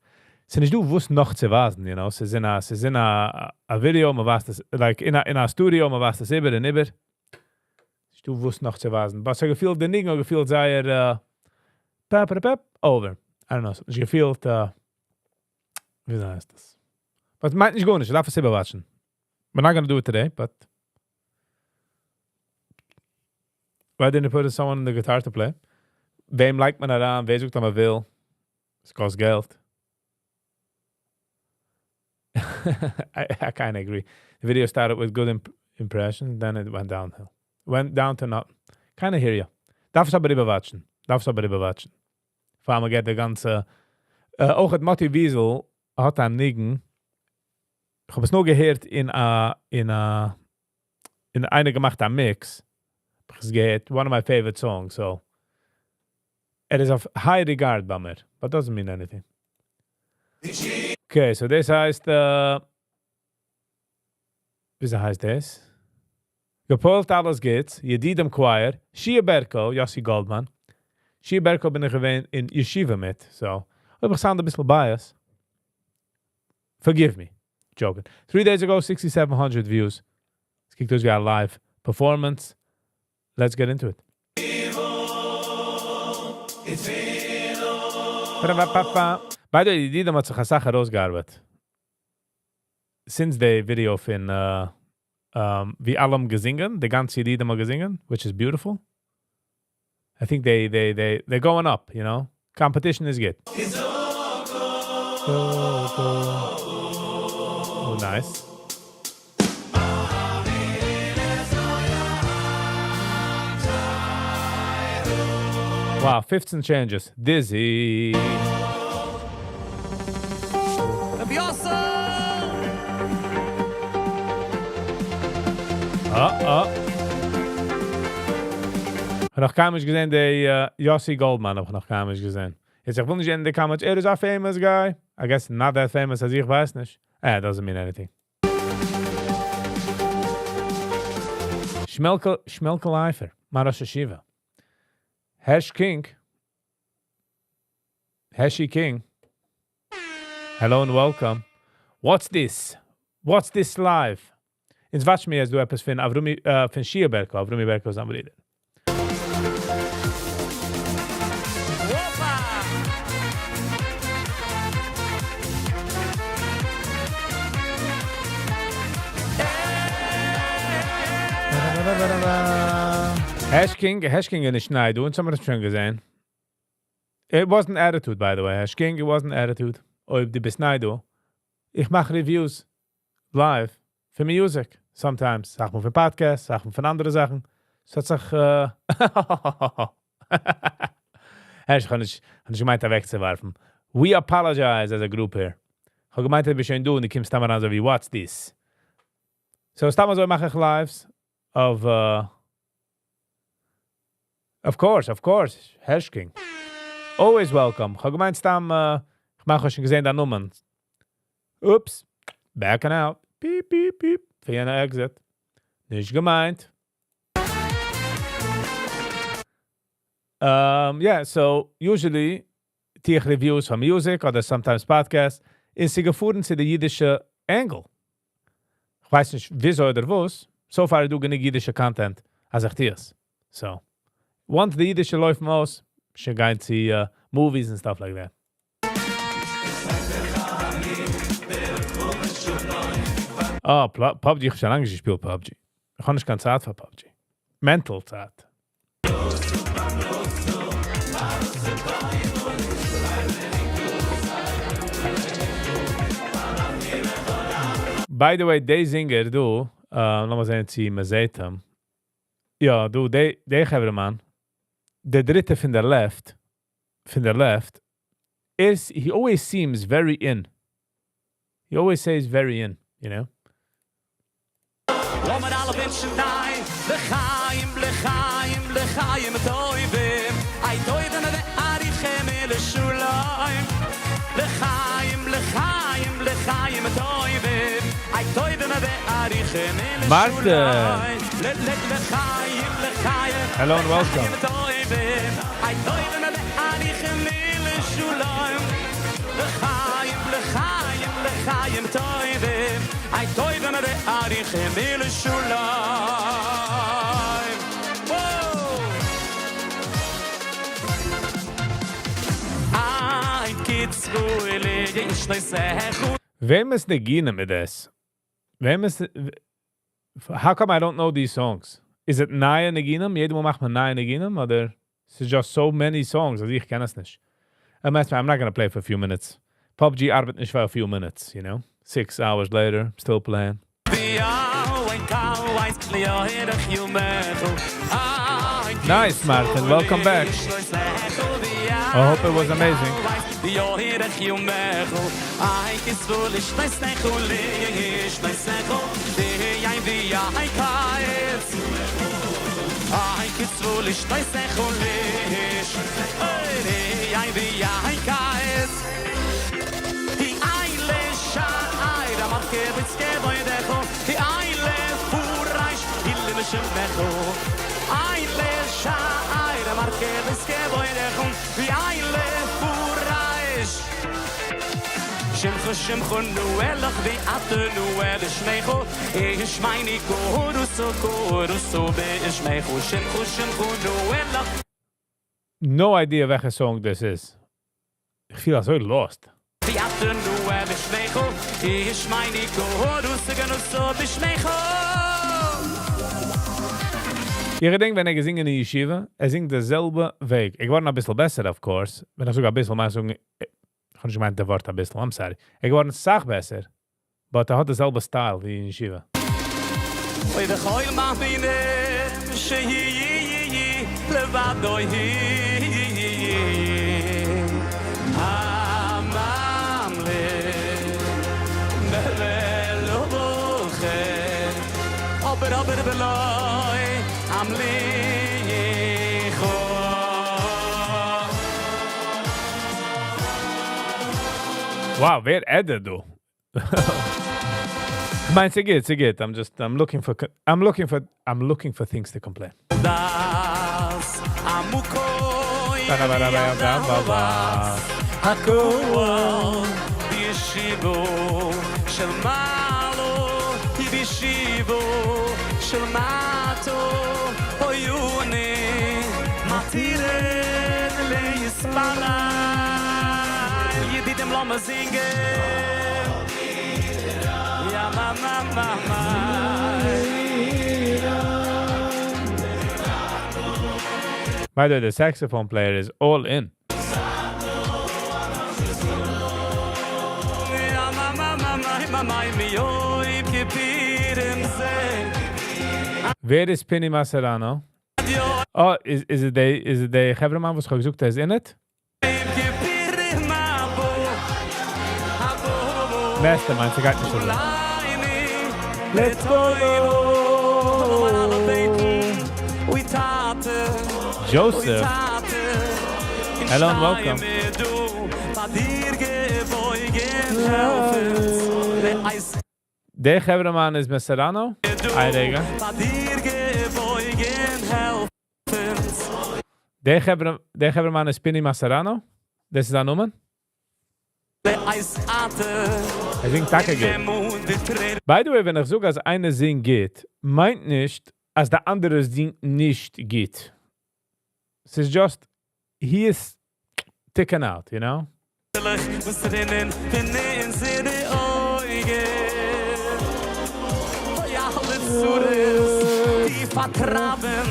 ס'נישט דא וואס נאך צו ווייזן, you know, ס'איז אין א, ס'איז אין א, א video, מען ווייזט עס, like אין א, אין א studio, מען ווייזט עס איבער און איבער. נישט דא וואס נאך צו ווייזן. But ס'האט געפילט, די ניגון האט געפילט זייער, uh, פאפ, פאפ, פאפ, over. I don't know, ס'האט נישט געפילט, uh, ווי הייסט דאס? But מיינט נישט גארנישט, איך דארף עס איבערוואטשן. We're not gonna do it today, but why didn't you put someone in the guitar to play? וועם לייגט מען אריין? ווער זאגט אז מען וויל? עס קאסט געלט. I, I kind of agree. The video started with good imp impression, then it went downhill. Went down to nothing. Kind of hear you. דארף עס אבער איבערוואטשן. דארף עס אבער איבערוואטשן. פאר מען גייט די גאנצע... Uh, אויך האט מאטי וויזל האט א ניגון. איך האב עס נאר געהערט אין א אין א אין איינער געמאכט א mix. איך עס געהערט one of my favorite songs, so ער איז אויף high regard ביי מיר, but doesn't mean anything. Okay, so דאס הייסט uh, ווי הייסט דאס? געפועלט אלעס גוטס, ידידים Choir, Shia Berko, Yossi Goldman. Shia Berko בין איך געווען אין ישיבה מיט, so אויב איך sound א ביסל biased. Forgive me. Joking. 3 days ago, 6,700 views. עס קוקט אויס ווי א live performance. Let's get into it. Ba-da-ba-ba-ba. By the way, ידידים האט זיך א סאך ארויסגעארבעט. Since the video פון uh, um, ווי אלע האבן געזונגען, די גאנצע ידידים האבן געזונגען, which is beautiful. I think they they they they're going up, you know. Competition is good. Go, go. Oh, nice. Wow, 15 changes. Dizzy. רבי יוסל! Ah, ah. איך האב נאך קיינמאל נישט געזען, די uh, Yossi Goldman האב איך נאך קיינמאל נישט געזען. יעצט, איך וויל נישט אין די comments, ער איז א famous guy. I guess not that famous אז איך ווייס נישט. Eh, doesn't mean anything. Shmelke, Shmelke Leifer, מיין ראש ישיבה. Hesh King. Heshy King. Hello and welcome. What's this? What's this live? אונז וואטש מיר יעצט דא עפעס פון Avrumi, uh, פון Shia Berko, Avrumi Berko איז זיין ברודער. Opa! Hesh King, Hesh King איז נישט ניי דא, אונז האבן מיר דאס שוין געזען. It wasn't attitude, by the way. Hesh King, it wasn't attitude. אויב דו ביסט ניי דא. איך מאך reviews live פאר music. Sometimes. זאכן פון podcasts, זאכן פון אנדערע זאכן. עס האט זיך... Uh, איך האב נישט, האב נישט געמיינט אוועקצואווארפן. We apologize as a group here. איך האב געמיינט, דו ביסט שוין דא און דו קומסט סתם אריין אזוי ווי, what's this? So, סתם אזוי מאך איך lives of... Uh, of course, of course, Hesh King. Always welcome. איך האב געמיינט סתם, uh, איך מאך שוין געזען דיין נאמען. Oops. Backing out. Beep, beep, beep. פאר יענע exit. נישט געמיינט. Um, yeah, so usually טו איך reviews פון music אדער sometimes podcasts, איז זי געפארן צו די אידישע angle. איך ווייס נישט, וויאזוי אדער וואס. So far דא גענוג אידישע content, אז איך טו עס. So, once די אידישע לויפן אויס, שוין גיין צו uh, movies and stuff like that. Ah, PUBG, איך האב שוין לאנג נישט געשפילט PUBG. איך האב נישט קיין צייט פאר PUBG. Mental צייט. By the way, די זינגער דא, uh, לאמיר זען צי מען זעט אים. יא, דא, די, די חברה-מאן, דער דריטע פון דער left, פון דער left, is, he always seems very in. He always says very in, you know? לאמיר אלע ווינטשן דיי לחיים לחיים לחיים טובים איי טובים ואריכם לשוליים לחיים לחיים לחיים טובים איי טובים ואריכם Martin. לשוליים לחיים לחיים Hello and welcome. טובים איי טובים ואריכם לשוליים לחיים לחיים לחיים טובים איי טובים ואריכם לשוליים Whoa! איי קצבו אלי ישני סכו וועמענס ניגונים איז דאס? וועמענס How come I don't know these songs? Is it נייע ניגונים? יעדע מאל מאכט מען נייע ניגונים? אדער it's just so many songs, אז איך קען עס נישט. I'm not gonna play for a few minutes. PUBG ארבעט נישט for a few minutes, you know? 6 hours later, still playing. Nice, Martin. Welcome back. I hope it was amazing. יוהירך יומךו איי כסבו לשני סכו לשני סכו די וי איי קייץ איי כסבו לשני סכו לש איי וי איי קייץ די איי לשע איי da marke bitzke boy decho די איי לפורייש איל משמכו איי לשע איי da marke bitzke boy decho די איי לפורייש שמחו שמחו נואלך ואתנו ולשמחו יש מייני קורוסו קורוסו בשמחו שמחו שמחו נואלך No idea וועלכע song this is. איך פיל אזוי lost. ואתנו ולשמחו יש מייני קורוסו גנוסו בשמחו איך געדענק, ווען ער געזונגען אין ישיבה, ער זינגט די זעלבע וועג. ער געווארן א ביסל בעסער, of course. ווען איך זאג א ביסל, מיין איך זאגן, איך האב נישט געמיינט די ווארט א ביסל, I'm sorry. ער געווארן א סאך בעסער. But ער האט די זעלבע style ווי אין ישיבה. אוי וכל מאמינים שיהי לבדו היא הממלא מלוכם אבער אבער בלוי המליכו. Wow, ווער edit דא? איך מיין, ס'גוט, ס'גוט. I'm just, I'm looking for things to complain. דאס עמוקוי Ba-da-ba-da-ba-ba-ba. הכל בישיבו של מעלו בישיבו של מטו אויוני מתירן ליספלל ידידים לא מזינגן יא מה מה מה מה. By the way, the saxophone player is all in. יא מה מה מה מה מה מי כפירם זה ווער איז Pini Masserano? Oh, is it די חברהמאן וואס איך האב געזאגט, ער איז in it? כפירם אבו אבו Mastermind, ס'גייט נישט אזוי. Let's go. Joseph. Hello and welcome. דער חברהמאן איז Masserano? איין רגע. דער חברהמאן איז Pini Masserano? דאס איז זיין נאמען? ער זינגט טאקע גוט. By the way, ווען איך זאג, אז איינער זינגט גוט, מיינט נישט, אז דער אנדערע זינגט נישט גוט. ס'איז just, he is ticking out, you know? וואס רינען אין אונזערע אויגן אוי אלע צרות די פארטרייבן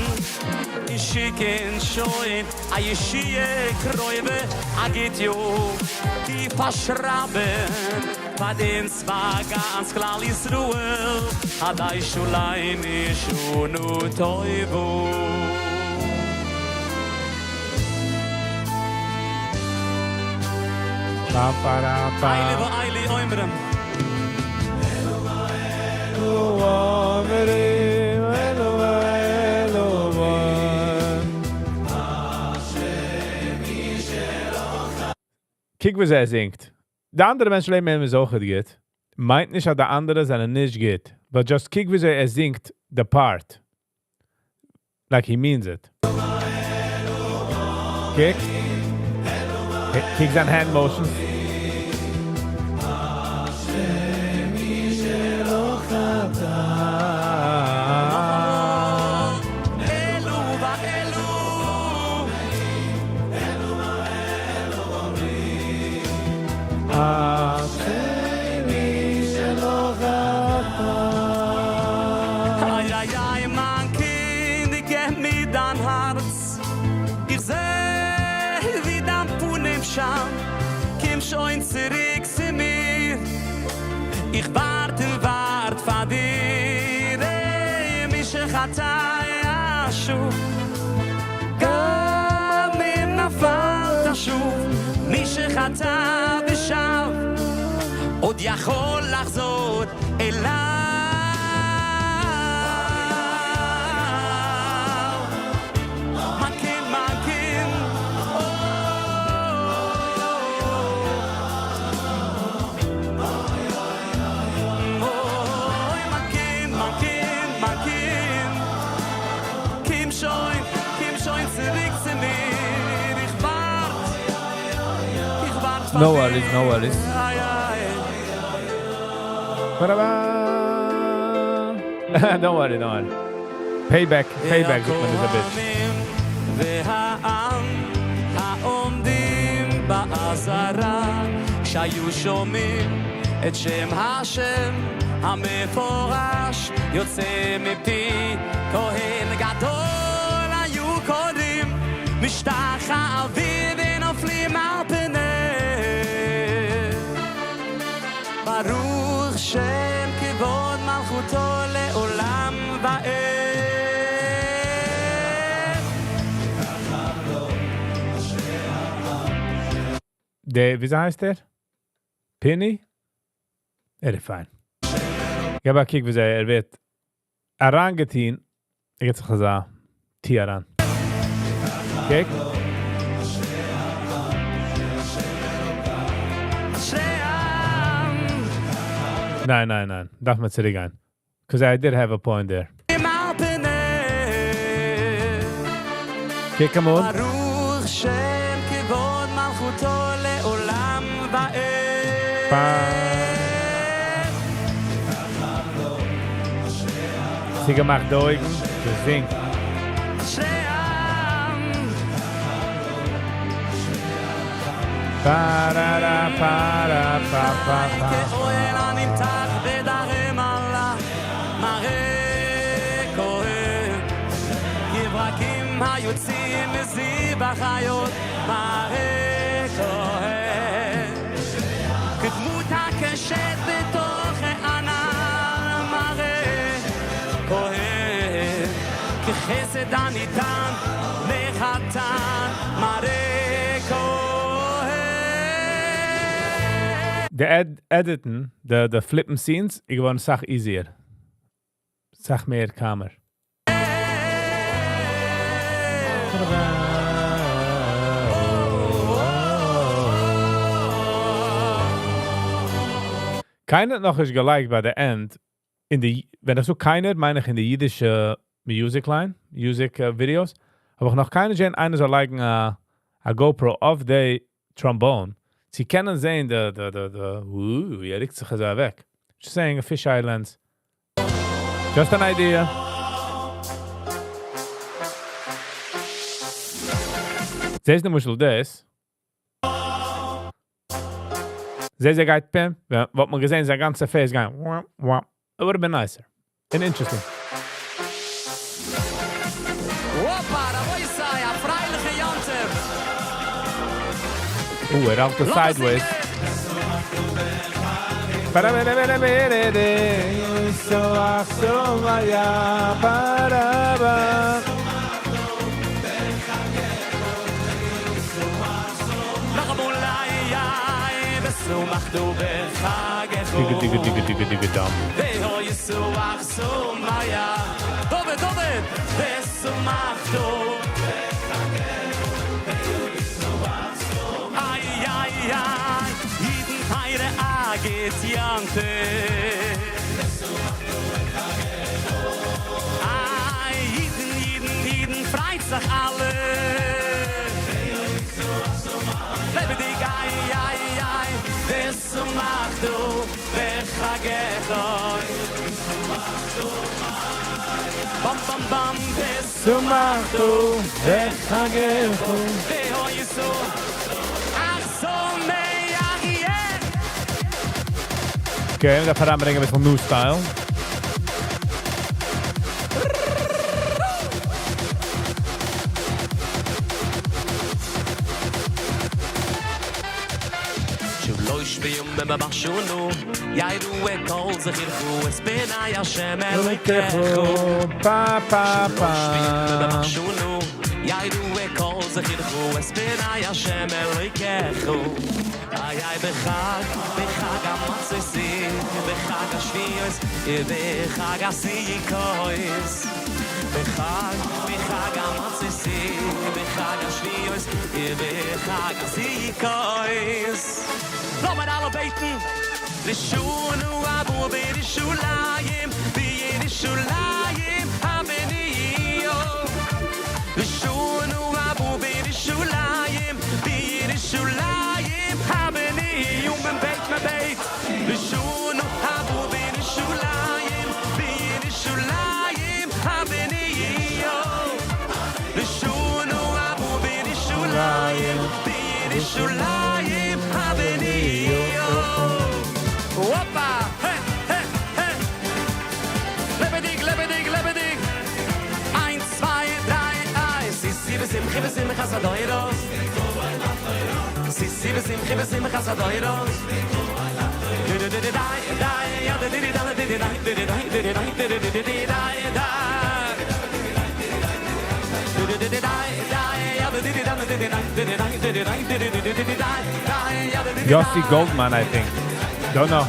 און שיקן שוין א ישועה קרובה א גוט יאר די פארשרייבן פאר אונז פאר גאנץ כלל ישראל עדי שולייני שונו טויבו. Ba, ba, da, ba. אלה ואלה אומרים. אלו אומרים, אלו ואלו אומרים. קוק ווי ער זינגט. די אנדערע מענטשן לעבן אים איז אויך גוט. מיינט נישט, אז די אנדערע זענען נישט גוט. But just קוק ווי ער זינגט the part. Like he means it. קוק. קוק זיין hand motions. אלו ואלו. אשרי שלא חטא. איי איי איי, מיין קינד, געב מיר דיין הארץ. איך זע, ווי דיין פנים שיינט. קום שוין צוריק צו מיר. איך ווארט און ווארט פאר דיר. איי, מי שחטא ישוב. גם אם נפלת שוב. מי שחטא ושב. עוד יכול לחזור אליו. מיין קינד, מיין קינד, oh. אוי, מיין קינד, מיין קינד, מיין קינד. קום שוין, קום שוין צוריק צו מיר. איך ווארט, איך ווארט פאר No worries, no worries. דיר. איי, איי. Ba-da-ba. Don't worry, don't worry. Payback, payback זאגט מען איז a bitch. והעם העומדים בעזרה כשהיו שומעים את שם השם המפורש יוצא מפי כהן גדול היו קוראים משתחווים ונופלים על פניהם ברוך שם כבוד מלכותו לעולם ועד. דער, ווי הייסט ער? Penny? ער איז פיין. געב א קוק, ווי ער ווערט אריינגעטון. ער גיט זיך אזא טו אריין. קוק. אשרי העם. ניין, ניין, ניין. דארף מען צוריקגיין. Because I did have a point there. על פניהם. קוק אים אן. ברוך שם כבוד מלכותו לעולם ועד. Pa. צוגעמאכט די אויגן, געזינגט. אשרי העם. Pa-ra-ra, pa-ra, pa, pa, pa. כאוהל הנמתח בדרי מלאך, מראה כהן. כברקים היוצאים מזיו החיות, מראה כהן. כדמות הקשת בתוך הענן, מראה כהן. כחסד הניתן לחתן, מראה כהן. The editing, the flipping scenes, איז געווארן סאך easier. סאך מער calmer. קיינער האט נאכנישט געלייגט ביי the end, אין די, ווען איך זאג קיינער, מיין איך אין די אידישע music line, music videos, האב איך נאך קיינער געזען, איינער זאל לייגן א GoPro אויף די trombone. צו קענען זען, די, ווי ער רוקט זיך אזוי אוועק. Just saying, a fisheye lens. Just an idea. זעסט למשל דאס. זעסט, ער גייט פעם, וואלט מען געזען, זיין גאנצע face גיין. Wah, wah. It would have been nicer and interesting. הופה, רבותי, א פריילעכע יום טוב. ער האלט עס sideways. So so maya paraba. דיגע דיגע דיגע דיגע דיגע דאם. Okay, מ'דארף אריינברענגען אביסל new style. Yossi Goldman, I think. Don't know.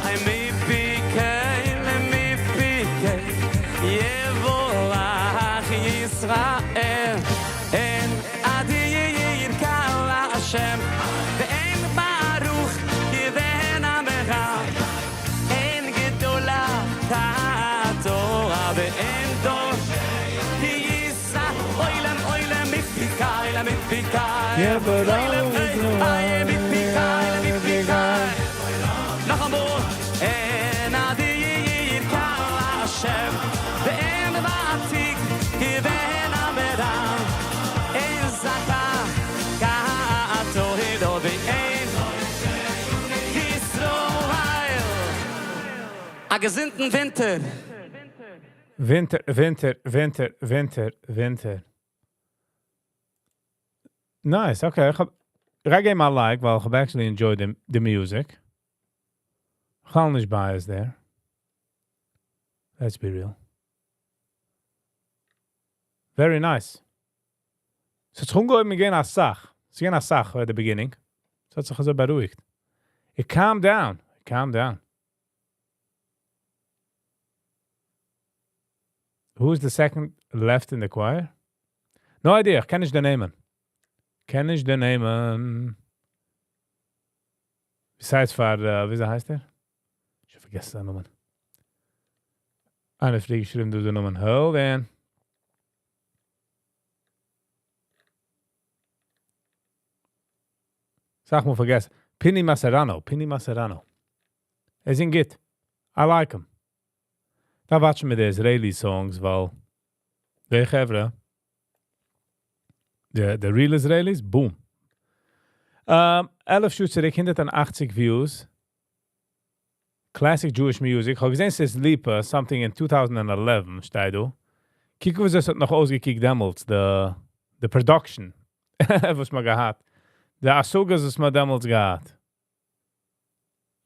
א געזונטן ווינטער. ווינטער, ווינטער, ווינטער, ווינטער, ווינטער. Nice, okay. איך האב, איך געב א like, ווייל איך האב actually enjoyed the, the music. בכלל נישט biased there. Let's be real. Very nice. ס'האט זיך אנגעהויבן גיין א סאך. ס'איז געווען א סאך at the beginning. ס'האט זיך אזוי בארואיגט. It calmed down. It calmed down. Who's the second left in the choir? No idea. איך קען נישט די נעמען. קען נישט די נעמען. Besides פאר, ווי הייסט ער? איך האב פארגעסן זיין נאמען. איינער פרעגט געשריבן דא די נאמען. Hold on. זאג מאל פארגעסן. Pini Masserano. Pini Masserano. ער זינגט גוט. I like him. דא watch ן מיר די Israeli songs, ווייל די חברה, the, the real Israelis, boom. 11 שעה צוריק, 180 views. Classic Jewish music. איך האב געזען, ס'איז ליפא, something in 2011, שטייט דא. קוק ווי עס האט נאך אויסגעקוקט דעמאלטס, the, the production, וואס מען געהאט. די השגות וואס מען דעמאלטס געהאט.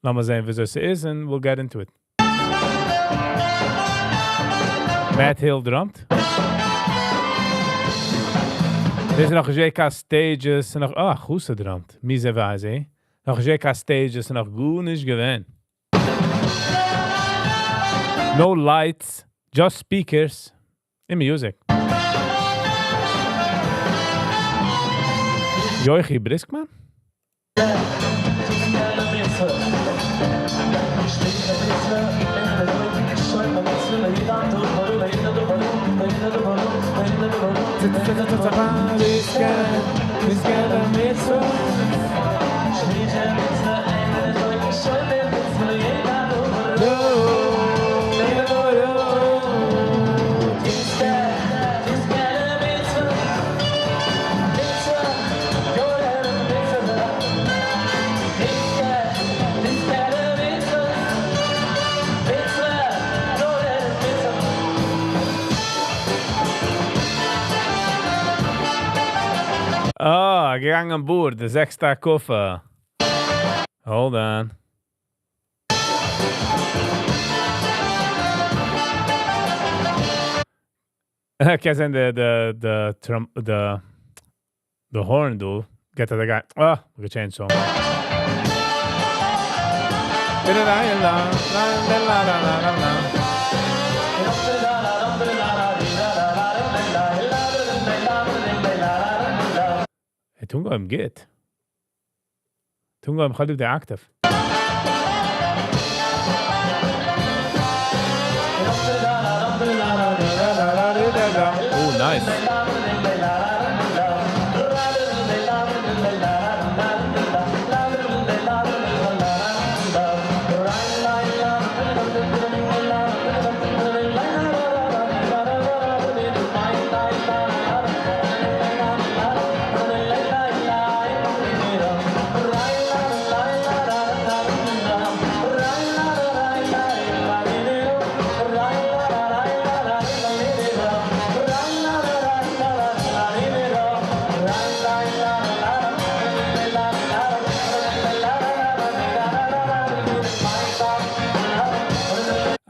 לאמיר זען, ווי עס איז, and we'll get into it. Matt Hill drummed. דאס איז נאך JK Stages, נאך, אה, גוסע drummed. מי זה ווייס, אה? נאך נישט קיין stages, נאך גארנישט געווען. No lights, just speakers and music. Yochi Briskman? Ah, געגאנגען אן board, די זעקסטע הקפה. Hold on. קענסט זען די די די trump די the horn דא. Get to the guy. Ah, we change song. האט אנגעהויבן גוט. האט אנגעהויבן חלב די octave. Oh, nice.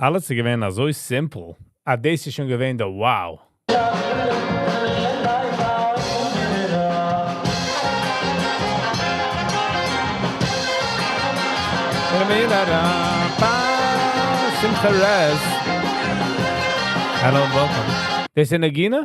אלעס איז געווען אזוי simple. אה, דאס איז שוין געווען דער wow. Simcha Rez. Hello and welcome. דאס איז נגינה?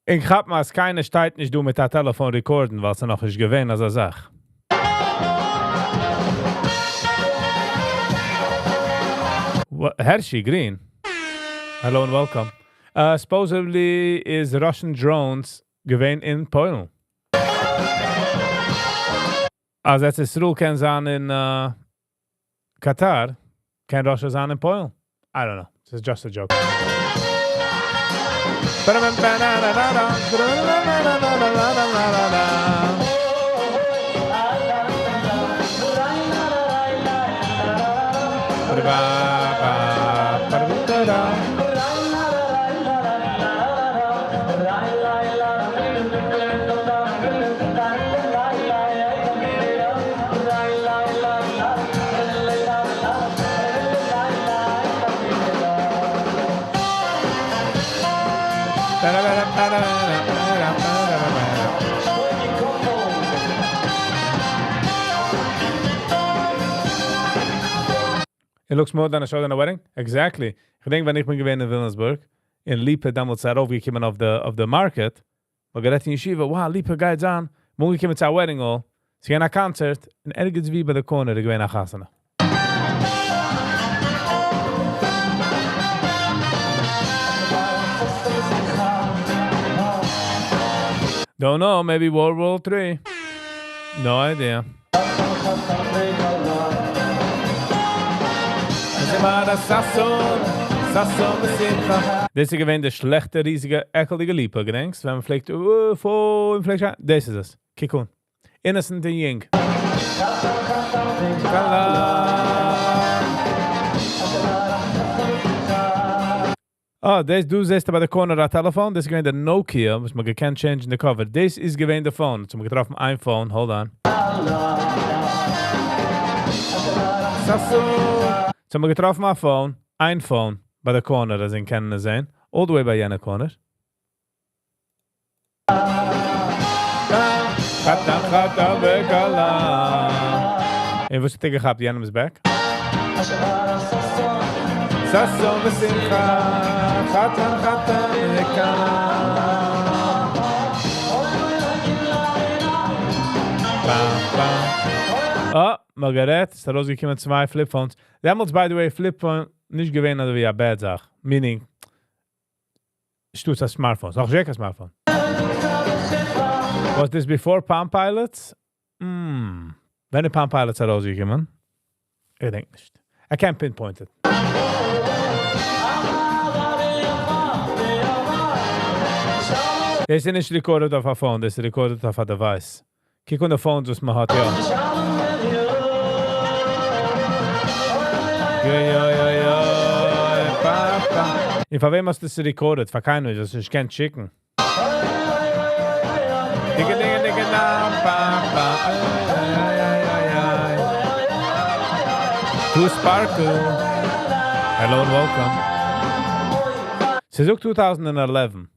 איך כאפ מאל, אז קיינער שטייט נישט דא מיט א טעלעפאן record ן, ווייל ס'איז נאך נישט געווען אזא זאך. Hershey Green. Hello and welcome. Supposedly is Russian drones געווען אין פוילן. אז ארץ ישראל קען זיין אין Qatar, קען Russia זיין אין פוילן. I don't know. It's just a joke. It looks more than a show than a wedding. Exactly. איך געדענק, ווען איך בין געווען אין וויליאמסבורג, און ליפא דעמאלטס ארויפגעקומען אויף די market, מ'האט גערעדט אין ישיבה, wow, ליפא גייט זיין, מ'איז אנגעקומען צו א wedding hall, ס'איז געווען א concert, און ערגעץ וואו ביי די corner איז געווען א חתונה. Don't know, maybe World War 3. No idea. ששון ושמחה. דאס איז געווען די שלעכטע, ריזיגע, עקלדיגע ליפא, געדענקסט? ווען מען פלעגט, פון, פלעגט, דאס איז עס. קוק אן. Innocent and יונג. כלה. אה, דאס, דו זעסט ביי די corner א טעלעפאן, דאס איז געווען די Nokia, וואס מען קען change the cover. דאס איז געווען די phone. So מ'האט געטראפן איין phone, hold on. ששון. So מ'האט געטראפן א phone, איין phone ביי די corner, דאס אין קענען זען. All the way ביי יענע corner. חתן חתן וכלה. און וואס האט ער געכאפט? יענעמ'ס back? ששון ושמחה, חתן חתן וכלה. Bam, bam. אה, מ'האט גערעדט, ס'איז ארויסגעקומען צוויי flip phones. דעמאלטס, by the way, flip phone נישט געווען אזוי ווי א bad זאך. Meaning, שטאטס א smartphone. נאך נישט קיין smartphone. Was this before Palm Pilots? ווען די Palm Pilots ארויסגעקומען? איך דענק נישט. I can't pinpoint it. דאס איז נישט recorded אויף א phone, דאס איז recorded אויף א device. קוק אן די phones, וואס מען האט, יא. יא, יא, יא, יא, פא, פא. און פאר וועם האסטו עס recorded? פאר קיינער, דאס איך קען שיקן. דיגע, דיגע, דיגע, דא, פא, פא, איי, איי, איי, איי, איי. To Sparkle. Hello and welcome. ס'איז 2011.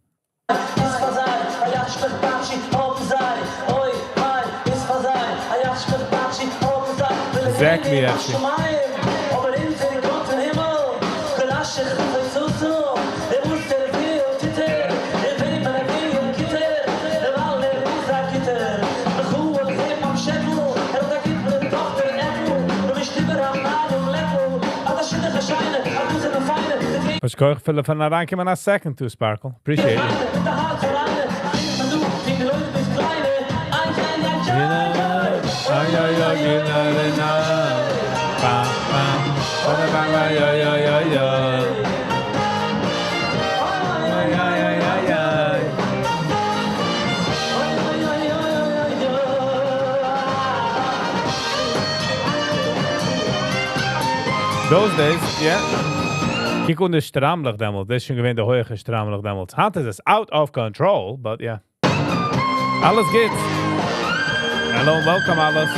Exactly, actually. יישר כח פארן אריינקומען א second to Sparkle. Appreciate it. Ay, ay, ay, ay, ay, ba, ba, ba, ba, ba, ay, ay, ay, ay. Ay, ay, ay, ay, ay. Those days, yeah. קוק אן די שטריימלעך דעמאלט. דאס איז שוין געווען די הויכע שטריימלעך דעמאלט. היינט איז עס out of control, but yeah. אלעס גוט. Hello and welcome, אלעס.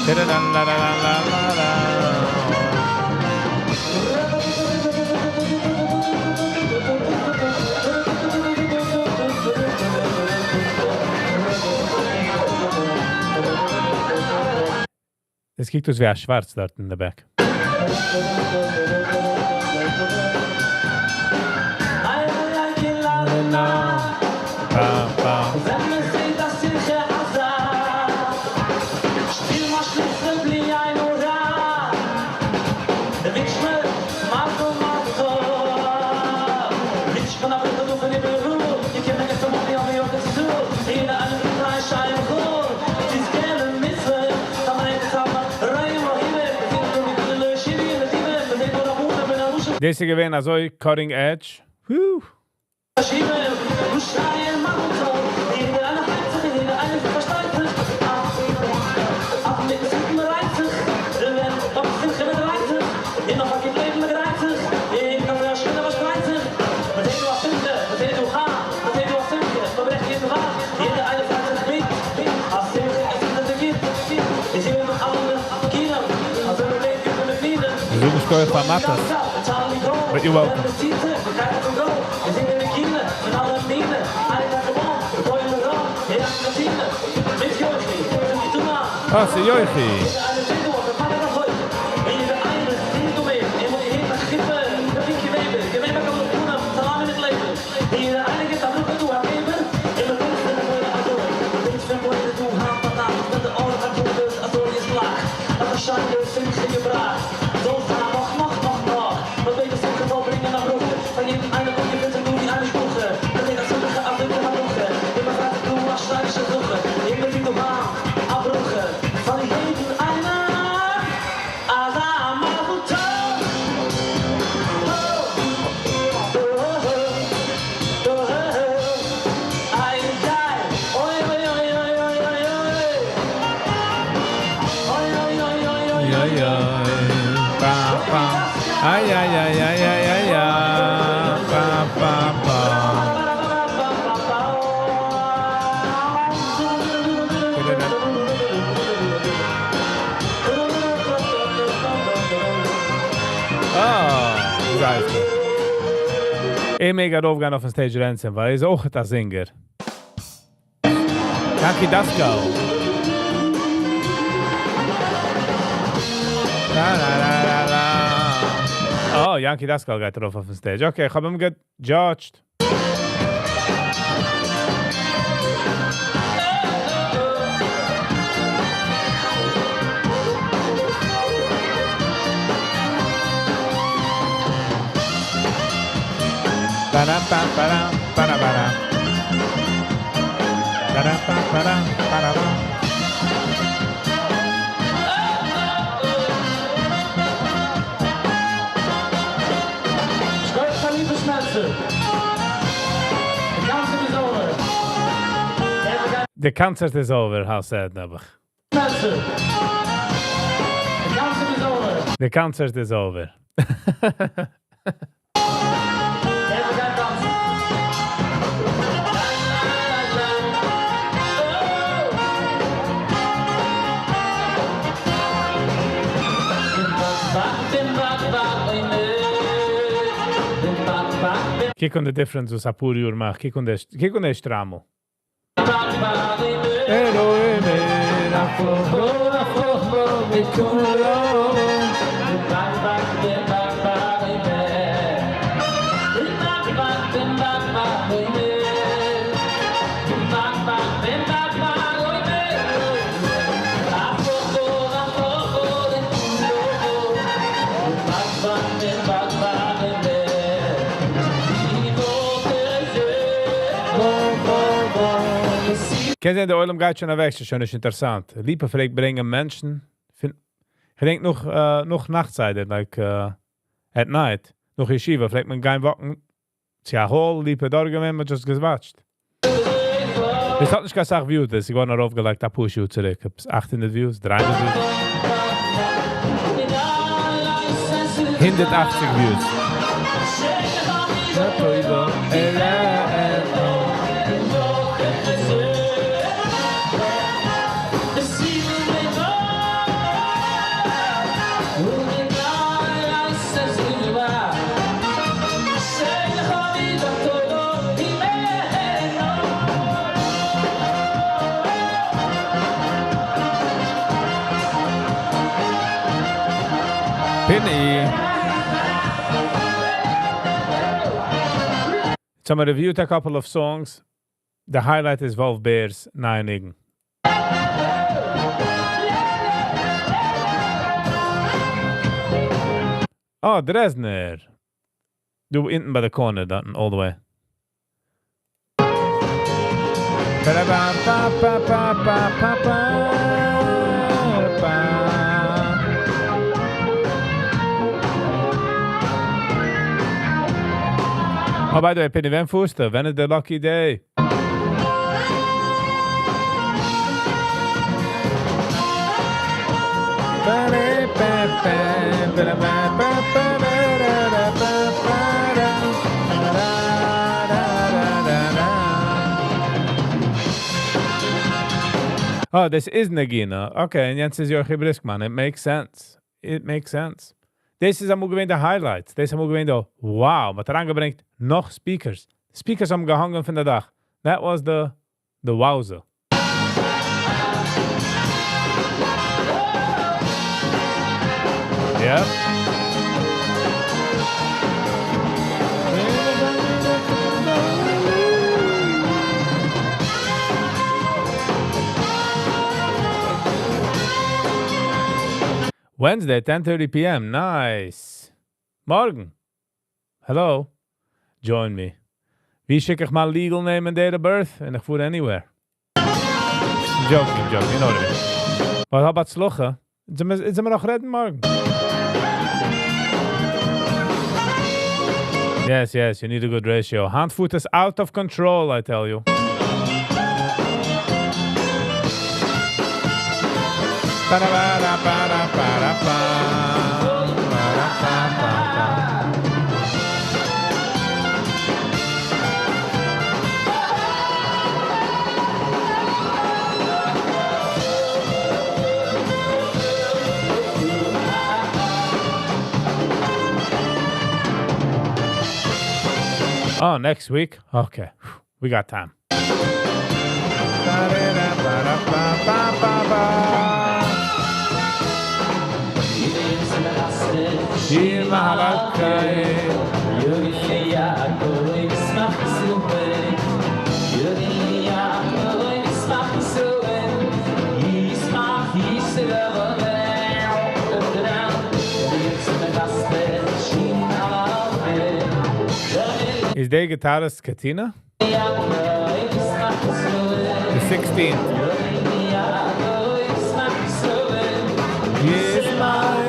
La-la-la-la-la-la-la. עס קוקט אויס ווי א שווארץ דארט in the back. Bam, bam. דאס איז געווען אזוי cutting edge. Whew. זאג איך פאר מאטעס. But you're welcome. אה, זה יוחי. אוי אוי, פא פא, איי איי איי איי איי איי איי, פא פא פא. אה, זייער גוט. ער מעג ארויפגיין אויפן stage רענצן, ווייל ער איז אויך א singer. Yanky Daskal. La la la la la. Oh, Yanky Daskal גייט ארויף אויפן stage. Okay, איך האב אים גע judged. Ba-da-ba-ba-da, ba-da-ba-da. Ba-da-ba-ba-da, ba-da-ba. שכוח ליפא שמעלצער. The concert is over. The concert is over, how sad, נעבעך. Schmelzer. The concert is over. The concert is over. יעדער גייט טאנצן. La, la, la, la. Oh. בין באק, בין באק, באק, אוי, נע. בין באק, באק, בין קוק אן the difference וואס א פאר יאר מאכט. קוק אן די, קוק אן די שטריימל. באק, באק, אוי, נע. אלוהים, רחמו, רחמו, מכולו. בין באק, באק, בין באק, באק, אוי, נע. בין באק, באק, בין באק, באק, אוי, נע. בין באק, באק, בין באק, באק, אוי, נע. רחמו, רחמו, מכולו. בין באק, באק, בין באק, באק, אוי, נע. בוא, בוא, בוא. קען זיין, דער עולם גייט שוין אוועק, ס'איז שוין נישט אינטערעסאנט. ליפא פלעגט ברענגען מענטשן. פון, איך געדענק נאך, נאך נאכט צייט, like at night. נאך ישיבה, פלעגט מען גיין walk ן צו א hall, ליפא דארט געווען, מ'האט just גע watched. עס האט נישט קיין סאך views, דאס איז געווארן ארויפגעלייגט א פאר שעה צוריק. 800 views, 300 views. 180 views. Penny. So I reviewed a couple of songs. The highlight is Wolf Bear's נייע ניגון. Oh, Dresner. דא אונטן ביי the corner, דארט, all the way. Ba-da-ba-ba-ba-ba-ba-ba. Ba. Oh, by the way, Penny, ווען פארסטו? ווען איז the lucky day? Oh, this is Nagina. Okay, און יענץ איז Yochi Briskman. It makes sense. It makes sense. דאס איז אמאל געווען די highlights. דאס איז אמאל געווען די, wow, מ'האט אריינגעברענגט נאך speakers. Speakers האבן געהאנגען פון די דאך. That was the wowzer. Yeah. Wednesday, 10:30 p.m. Nice. מארגן. Hello. Join me. ווי שיק איך מיין legal name and date of birth? און איך פאר anywhere. I'm joking, I'm joking. You know what I mean. But האב הצלחה. זענען מיר נאך רעדן מארגן. Yes, you need a good ratio. Hand foot is out of control, I tell you. Oh, next week? Okay. We got time. Is דער guitarist Katina? The 16th. Yes, my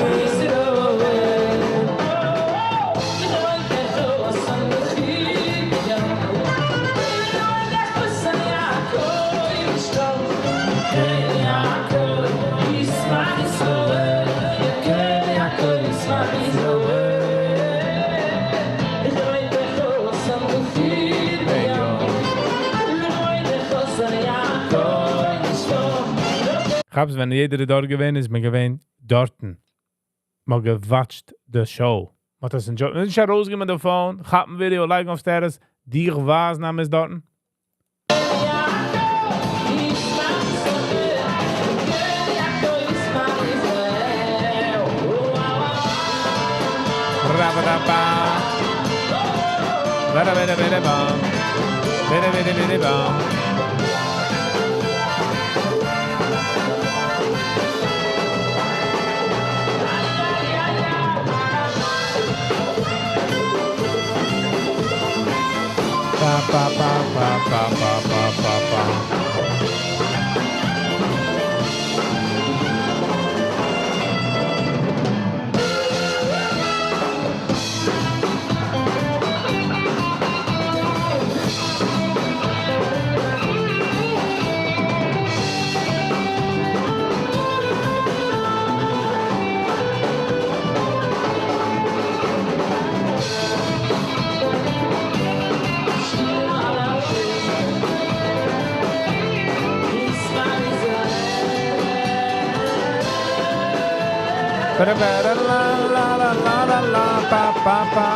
כאפסט, ווען יעדער איז דארט געווען, איז מען געווען דארטן. מ'האט גע watch ט the show. מ'האט עס enjoyed. נישט ארויסגענומען די phone, כאפן video, לייגן אויף status, דיר ווייזן אז מ'איז דארטן. Ra-ba-da-ba. Ba-da-ba-da-ba-da-bam. Ba-da-ba-da-ba-da-bam. Ba, ba, ba, ba, ba, ba, ba, ba, ba. Ba-da-ba-da-la, la, la, la, la, la, ba, ba, ba.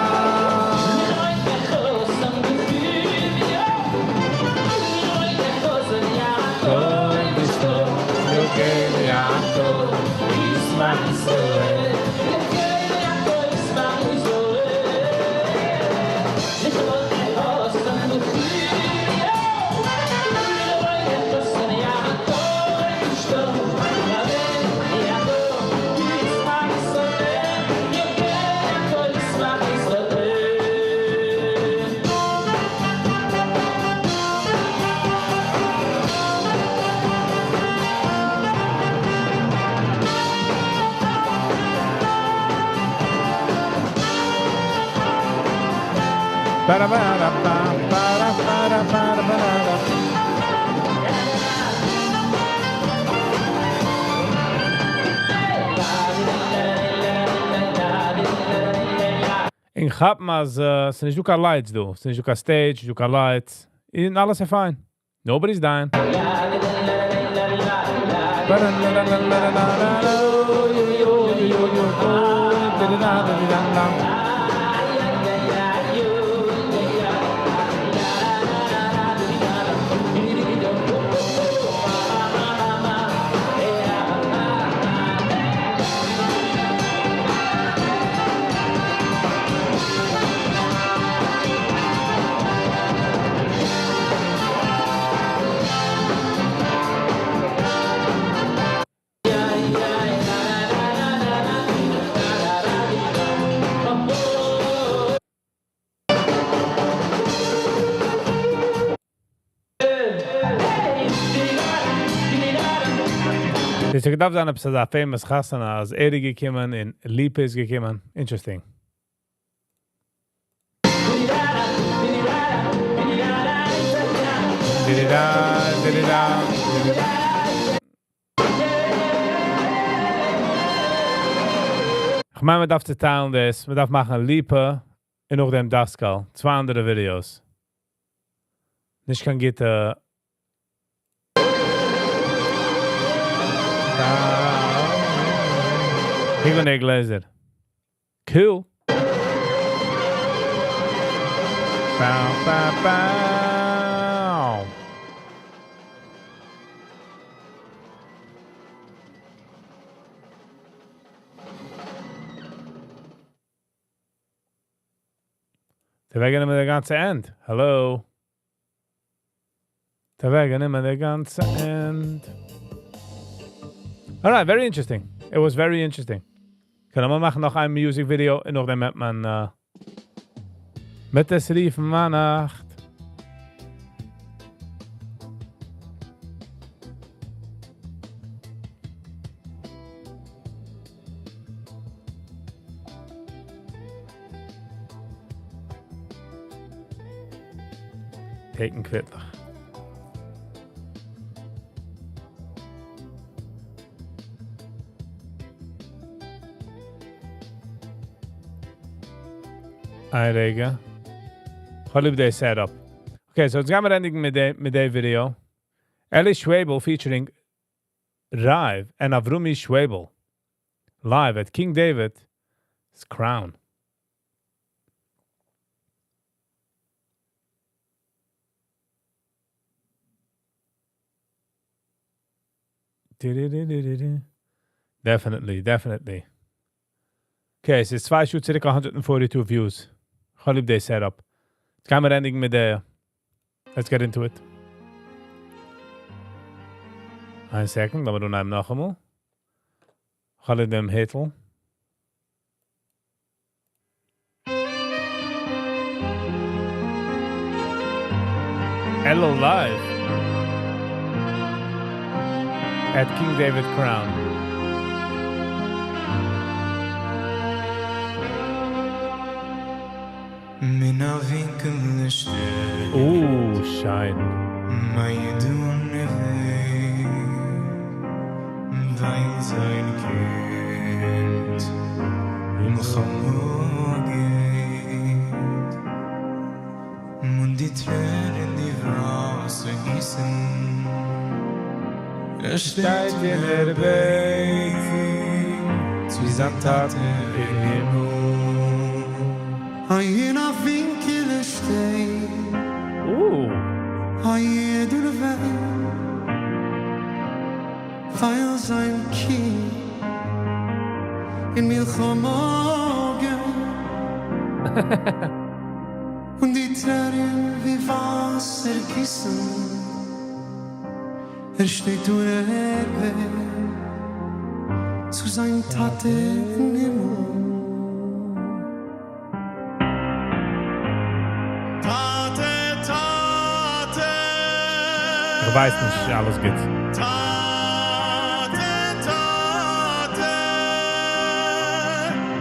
Ba-da-ba-da-ba, ba-da-ba-da-ba-da-ba-da. אין כאפ אז ס'איז נישטא קיין lights דא. ס'איז נישטא קיין stage, נישטא קיין lights. און אלעס איז fine. Nobody's dying. דאס האט געדארפט זיין עפעס אזא famous חתונה, אז ער איז געקומען און ליפא איז געקומען. Interesting. איך מיין, מען דארף צעטיילן דאס, מען דארף מאכן ליפא און נאכדעם דאסקאל. צוויי אנדערע videos. נישט קיין גוטע. קוק אן די גלעזער. Cool. Bow, bow, bow. אוועקגענומען די גאנצע end. Hello. אוועקגענומען די גאנצע end. Alright, very interesting. It was very interesting. קען מען מאכן נאך איין music video און נאכדעם וועט מען מיט דאס רופן נאכט. Taken קוויטלעך. איין רגע. איך האב ליב די setup. Okay, so יעצט גייען מיר ענדיגן מיט די video. Eli Schwebel featuring Rive and Avrumi Schwebel. Live at King David's Crown. Definitely, definitely. Okay, עס איז 2 שעה צוריק 142 views. איך האב ליב די setup. יעצט גייען מיר ענדיגן מיט דער. Let's get into it. איין second, לאמיר דא נאכאמאל. איך האב ליב דעם היטל. Hello Live at King David Crown. מן הווינקל שטייט שיין. מה ידון נווה ווייל זיין קינד מלחמה גייט און די טרערן די וואסער גיסן ער שטייט אין דער בעט צו זיין טאטע אין הימל. אין א ווינקל שטייט א איד וויינט ווייל זיין קינד אין מלחמה גייט און די טרערן ווי וואסער גיסן ער שטייט און ער בעט צו זיין טאטע אין הימל. טאטע, טאטע. איך ווייס נישט, אלעס גוט. טאטע, טאטע.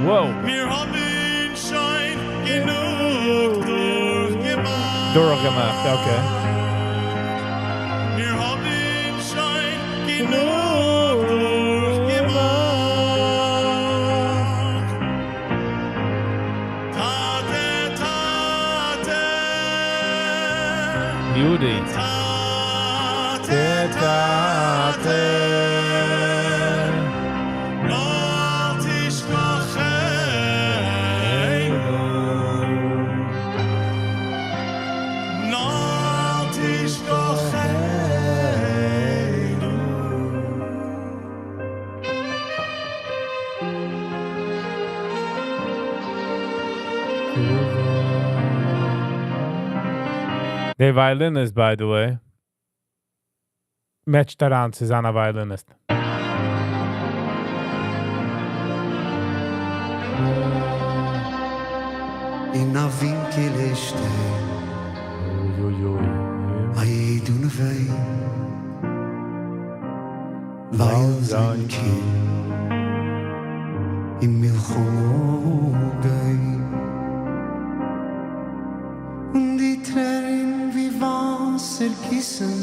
Wow. מיר האבן שוין גענוג דורכגעמאכט. דורכגעמאכט, okay. מיר האבן שוין גענוג דורכגעמאכט. טאטע, טאטע. Judy. טאטע, טאטע. אל תשכחנו. אל תשכחנו. The violinist, by the way, matcht daran zu seiner violinist. אין א ווינקל שטייט Ui, ui, ui. א איד און וויינט ווייל זיין קינד אין מלחמה גייט און די טרערן ווי וואסער גיסן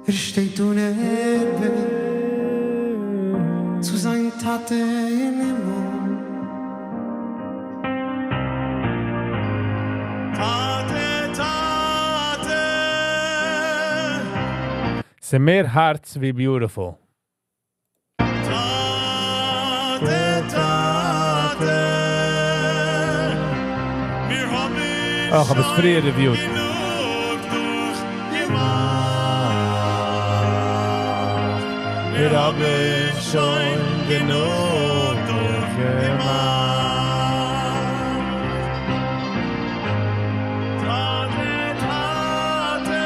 ער שטייט און ער בעט צו זיין טאטע אין הימל. טאטע, טאטע. ס'מער הארץ ווי beautiful. טאטע, טאטע. מיר האבן אוי, איך האב עס פריער reviewed. גענוג דורכגעמאכט. מיר האבן שוין גענוג דורכגעמאכט. טאטע, טאטע.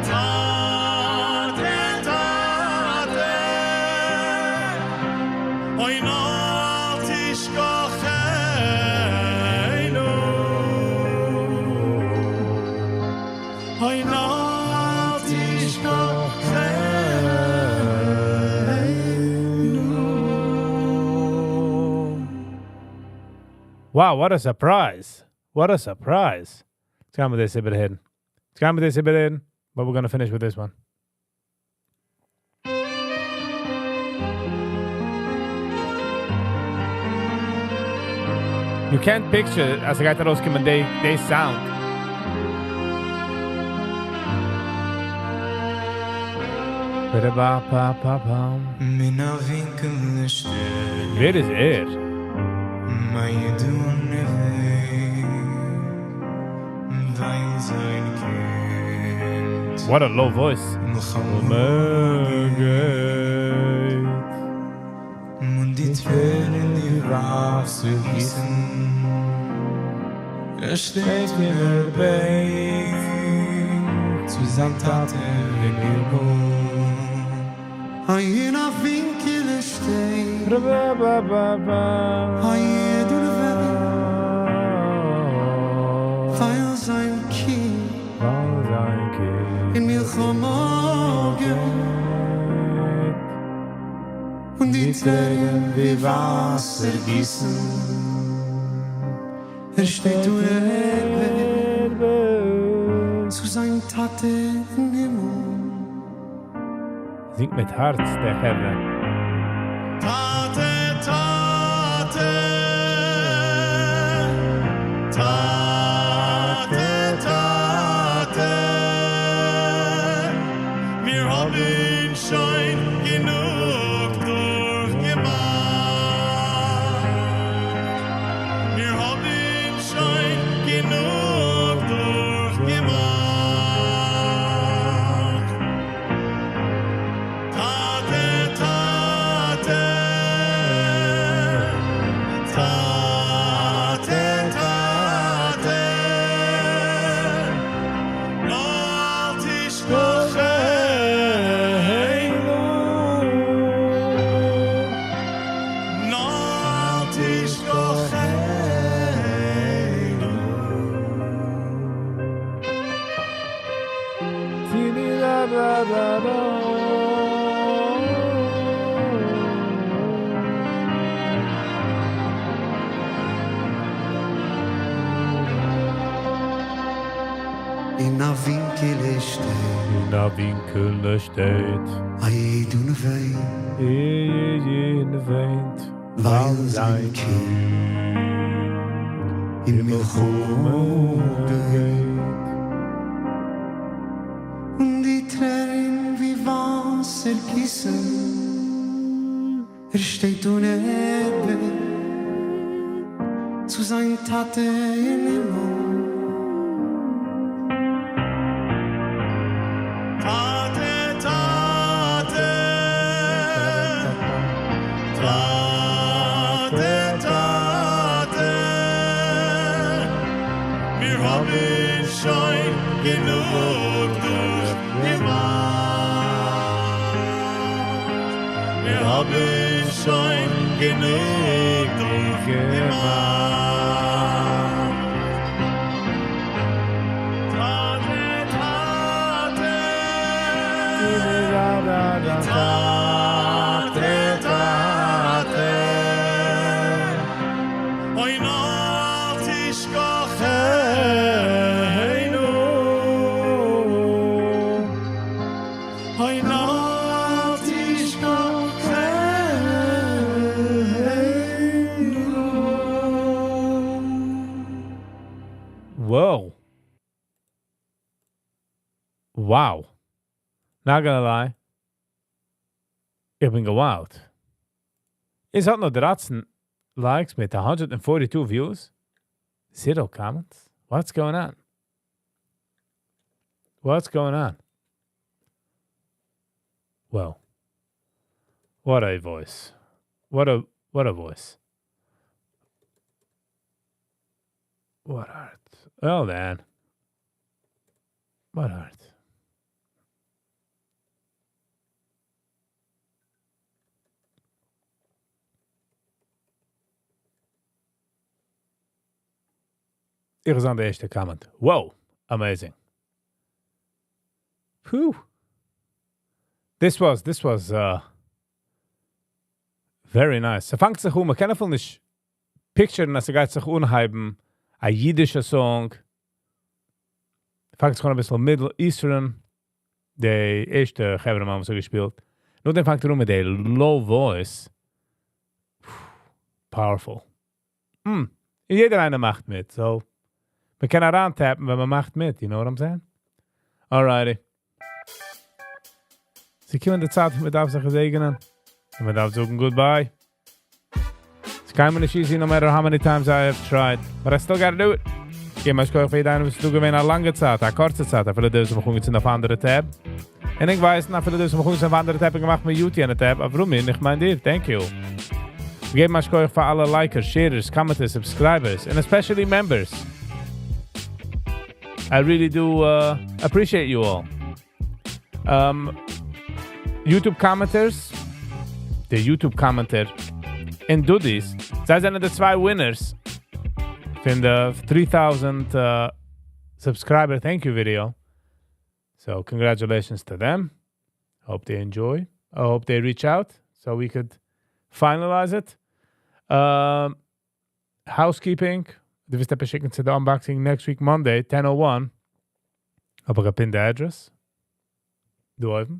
טאטע, טאטע. אוי, אל תשכחנו. אוי, אל תשכחנו. Wow, what a surprise. What a surprise. יעצט גייען מיר דאס איבערהערן. יעצט גייען מיר דאס איבערהערן, but we're gonna finish with this one. You can't picture אז ס'גייט ארויסקומען די sound. Ba-da-ba-pa-pa-pam. אין א ווינקל שטייט. ווער איז ער? מיין דונע וויין זיין קינד. What a low voice. מלחמה גייט. און די טרערן די וואסער גיסן. ער שטייט און ער בעט צו זיין טאטע אין הימל. אין א ווינקל שטייט. Ba-ba-ba-ba. א איד וויינט. ווייל זיין קינד. ווייל זיין קינד. אין מלחמה גייט. און די טרערן ווי וואסער גיסן. ער שטייט און ער בעט צו זיין טאטע אין הימל. זינגט מיט הארץ, דער חברה. טאטע, טאטע. טאטע, טאטע. מיר האבן שוין גענוג דורכגעמאכט. מיר האבן שוין גענוג דורכגעמאכט. טאטע, טאטע. טאטע, טאטע. אל תשכחנו. אל תשכחנו. Ti-di-da-da-da-da. אין א ווינקל שטייט. אין א ווינקל שטייט. א איד און וויינט. אין וויינט. ווייל זיין קינד אין מלחמה גייט. און די טרערן ווי וואסער גיסן. ער שטייט און ער בעט צו זיין טאטע אין הימל. טאטע, טאטע. טאטע, טאטע. מיר האבן שוין גענוג דורכגעמאכט. מיר האבן שוין גענוג דורכגעמאכט. טאטע, טאטע. טאטע, טאטע. אוי, אל תשכחנו. אוי, אל תשכחנו. Wow. Not gonna lie. איך בין gewowt. עס האט נאר 13 likes מיט 142 views. Zero comments. What's going on? What's going on? Well, what a voice. What a what a voice. What art. Oh man. What art. איך זעה די ערשטע comment. Wow, amazing. Whew. This was, this was very nice. ס'פאנגט זיך אן, מ'קען אפילו נישט picture ן, אז ס'גייט זיך אנהייבן, א אידישע song. פאנגט זיך אן א ביסל Middle Eastern. די ערשטע חברה האבן אזוי געשפילט. נאכדעם פאנגט ער אן מיט די low voice. Powerful. יעדער איינער מאכט מיט, so מ'קען אריינ tap ן, ווען מ'מאכט מיט, you know what I'm saying? Alrighty. ס'קומט די צייט, מ'דארף זיך געזעגענען. און מ'דארף זאגן goodbye. ס'איז קיינמאל נישט easy, no matter how many times I have tried. But I still gotta do it. געב א שכוח פאר יעדן וואס איז דא געווען א לאנגע צייט, א קורצע צייט, אפילו דאס האב איך אנגעצינדן אויף אנדערע tab. און איך ווייס, אפילו דאס האב איך אנגעצינדן אויף אנדערע tab און געמאכט mute יענע tab, אברומי, איך מיין דיר, thank you. געב א שכוח פאר אלע likers, sharers, commenters, subscribers, and especially members. I really do appreciate you all. YouTube commenters, די YouTube commenter, און Dudies, זיי זענען די צוויי winners פון די 3000 subscriber thank you video. So congratulations to them. Hope they enjoy. I hope they reach out so we could finalize it. Housekeeping. דו ווילסט עפעס שיקן צו די unboxing next week Monday, 10:01. האב איך גע pin ט די address. דא אויבן.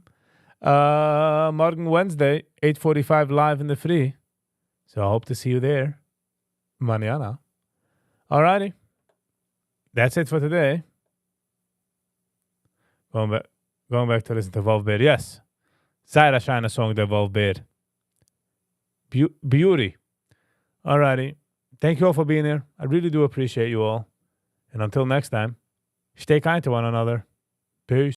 מארגן Wednesday, 8:45 live אין די פרי. So I hope to see you there. Mañana. Alrighty. That's it for today. Going back to listen to Wolf Bear. Yes. זייער א שיינע song, דער Wolf Bear. Beauty. Alrighty. Thank you all for being here. I really do appreciate you all. And until next time, stay kind to one another. Peace.